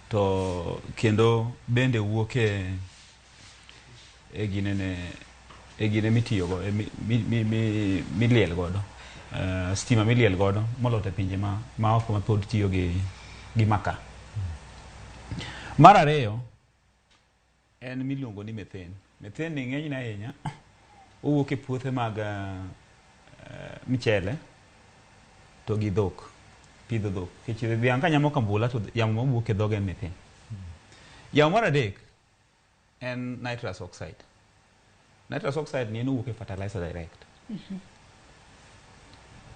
to kendo bende wuok e e ginene e gine mitiyogo e mi, mi, mi, mi, miliel godo stima miliel godo moloyo to e pinje ma oko ma pod tiyo gi makaa. Mar ariyo en miluongo ni methane. Methane ni ng'enyne ahinya owuok e puothe mag mchele to gi dhok, pidho dhok. Nikech dhiang' ka nyamo kambula to yamo mawuok e dhoge en methane. Yamo mar adek en nitrous oxide. Nitrous oxide ni en owuok e fertilizer direct.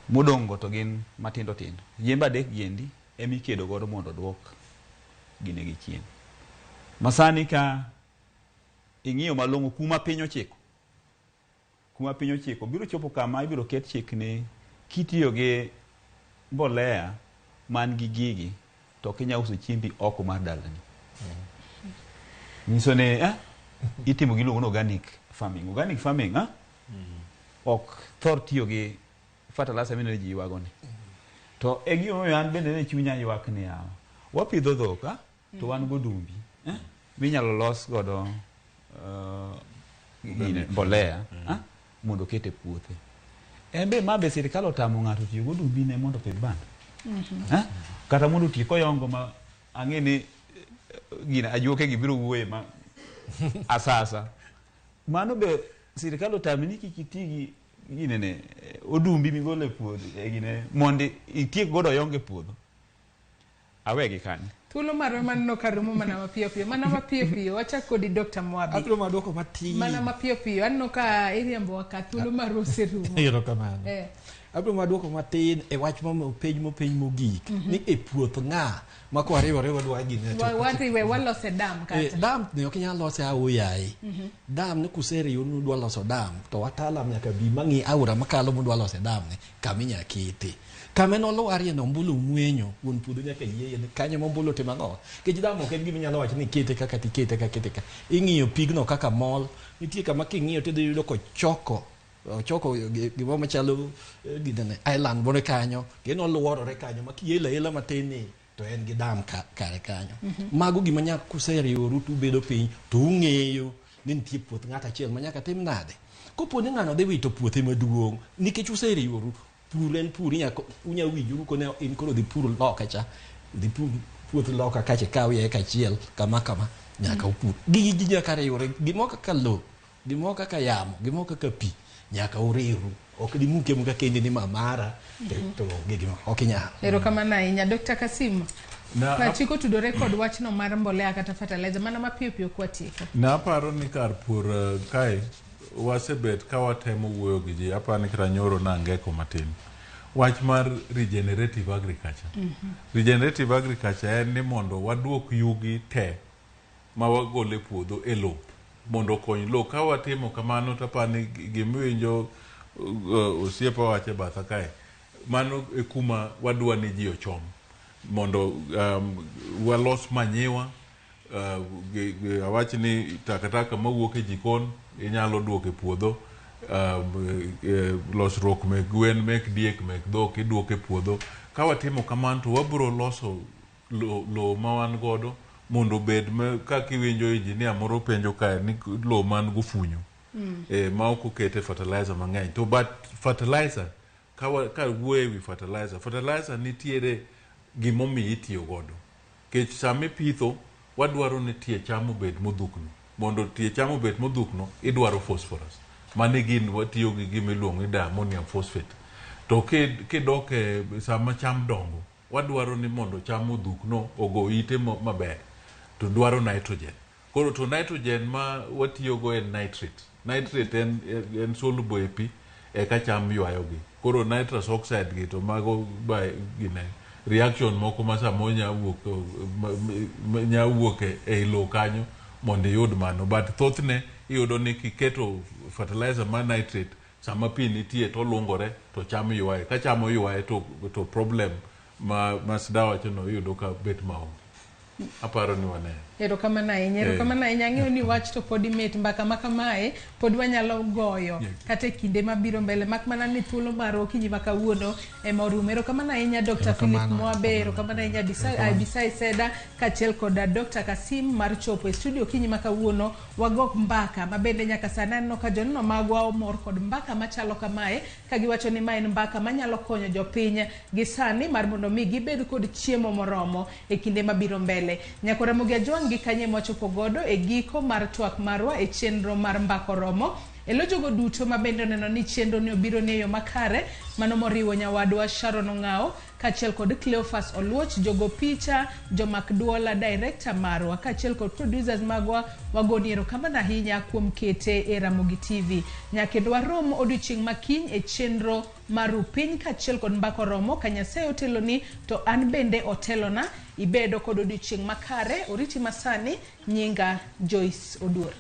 Modong' go to gin matindo tindo. Yembe adek gi endi ema ikedo godo mondo oduok gine gi chien. Masani ka ing'iyo malong'o kuma piny ochiko, kuma piny ochiko biro chopo kama ibiro ket chik ni kitiyo gi mbolea man gi gigi to ok inyal uso chiembi oko mar dalani. Nyiso ni itimo giluongo ni organic farming. Organic farming ok thor tiyo gi fertilizer mineno ji ywago ni. To e gimomiyo an bende ne chunya ywak ni yawa. Wapidho dhok to wan godumbi minyalo los godo gine, mbolea mondo oket e puothe. En be ma be sirikal otamo ng'ato tiyo godumbi ne mondo opidh bando. Kata mondo oti koyongo ma ang'e ni gina ajuoke gi biro wuoye ma asasa. Mano be sirikal otami ni kik iti gi ginene odumbi migolo e puodho e gine mondo itiek godo oyongo e puodho. Awe gi kanyo. Thuolo marwa maneno ka rumo mana mapiyo piyo, mana mapiyo piyo. Wachak kodi Dr. Mwabi. Abiro maduoko matin. Mana mapiyo piyo. Aneno ka iriembowa ka thuolo marwa oserumo. Erokamano. Abiro maduoko matin e wach mopenj mopenj mogik ni e puoth ng'a ma kwariwore wadwa gine to- Wariwe walose dam kata. Dam ni ok inyal lose aoyaye. Dam ni kuseriworu nudwa loso dam to wataalam nyaka bi mang'i aora makalo mudwa lose dam ni kama inya kete. Kama en olwarie no ombulu ng'wenyo wuon puodho nyaka yieye ni kanyo ma ombulu timo ang'o. Nikech dam ok en gima inyalo wacho ni ikete kaka tikete ka kete ka. Ing'iyo pigno kaka mol. Nitie kama king'iyo tidhi yudo kochoko ochoko gimoro machalo ginene island moro kanyo kendo oluorore kanyo ma kielo aela matin ni to en gi dam kare kanyo. Mago gima nyaka kuseriworu tubedo piny to ung'eyo ni nitie puoth ng'ato achiel ma nyaka tim nade. Kopo ni ng'ano dhi wito puothe maduong' nikech useriworu pur en pur unya winjoru kone in koro dhi pur loka cha dhi pur puoth loka kacha ikaw eka achiel kama kama nyaka upur. Gigi ji nyaka riwre gimoro kaka lowo gimoro kaka yamo gimoro kaka pi nyaka uriwru ok dimuke muka kendi ni mamara to onge gima ok inyal. Erokamano ahinya. Dr. Kasim. Na Pachi kotudore kod wachno mar mbolea kata fertilizer mana mapiyo piyo kwatieko. Naparo ni kar pur kae wasebet ka watemo wuoyo gi ji aparo ni kata nyoro nangeko matin wach mar regenerative agriculture. Regenerative agriculture en ni mondo waduok yugi te ma wagolo e puodho e lowo mondo okony lowo. Ka watimo kamano to aparo ni gimiwinjo osiepa wacho e batha kae mano e kuma wadwa ni ji ochom mondo walos manyiwa awach ni takataka mawuok e jikon inyalo duoko e puodho losruok mek gwen mek diek mek dhok iduoko e puodho ka watimo kamano to wabiro loso lowo ma wan godo mondo obed kaka iwinjo engineer moro penjo kae ni lowo man gofunyo ma ok okete fertilizer mang'eny to but fertilizer ka wuoyo ewi fertilizer fertilizer nitiere gimomiyo itiyo godo kech sama ipitho wadwaro ni tie cham obed modhukno mondo tie cham obed modhukno idwaro phosphorus mano e gin watiyo gi gima iluongo ni diammonium phosphate to kidok e sama cham dongo wadwaro ni mondo cham odhukno ogo ite maber to dwaro nitrogen koro to nitrogen ma watiyogo en nitrate nitrate en soluble e pi eka cham ywayogi koro nitrous oxide gi to mago by gine reaction moko ma samoro nya wuok nya wuok ei lowo kanyo mondo iyud mano but thothne iyudo ni kiketo fertilizer mar nitrate sama pi nitie to olungore to cham ywaye ka cham oywaye to problem ma SDA wacho no iyudo ka bet maonge. Aparo ni waneno. Erokamano ahinya, erokamano ahinya. Ang'eyo ni wach to pod imit, mbaka ma kamae pod wanyalo goyo kata e kinde mabiro mbele, mak mana ni thuolo marwa okinyi ma kawuono ema orumo. Erokamano ahinya Dr. Philip Erokamano, Mwabe, erokamano ahinya Abisai Seda kaachiel kod Dr. Kasim mar chopo e studio okinyi ma kawuono wago mbaka ma bende nyaka sani aneno ka joneno magwa omor kod mbaka machalo kamae ka giwacho ni ma en mbaka manyalo konyo jopiny gi sani mar mondo mi gibed kod chiemo moromo e kinde mabiro mbele. Nyako Ramogi Ajwang' gi kanye mwachopo godo e giko mar twak marwa e chenro mar Mbaka Oromo. E lo jogo duto ma bende oneno ni chenro ni obiro ni e yo makare, mano moriwo nyawadwa Sharon Ong'ao kaachiel kod Cleophas Oluoch, jogo picha, jomak duola, director marwa kaachiel kod producers magwa, wagoni erokamano ahinya kuom kete e Ramogi TV. Nyaka kendo warom odiochieng' ma kiny e chenro mar Rupiny kaachiel kod Mbaka Oromo. Ka Nyasaye oteloni to an bende otelona. Ibedo kod odiochieng' makare. Oriti masani, nyinga Joyce Oduor.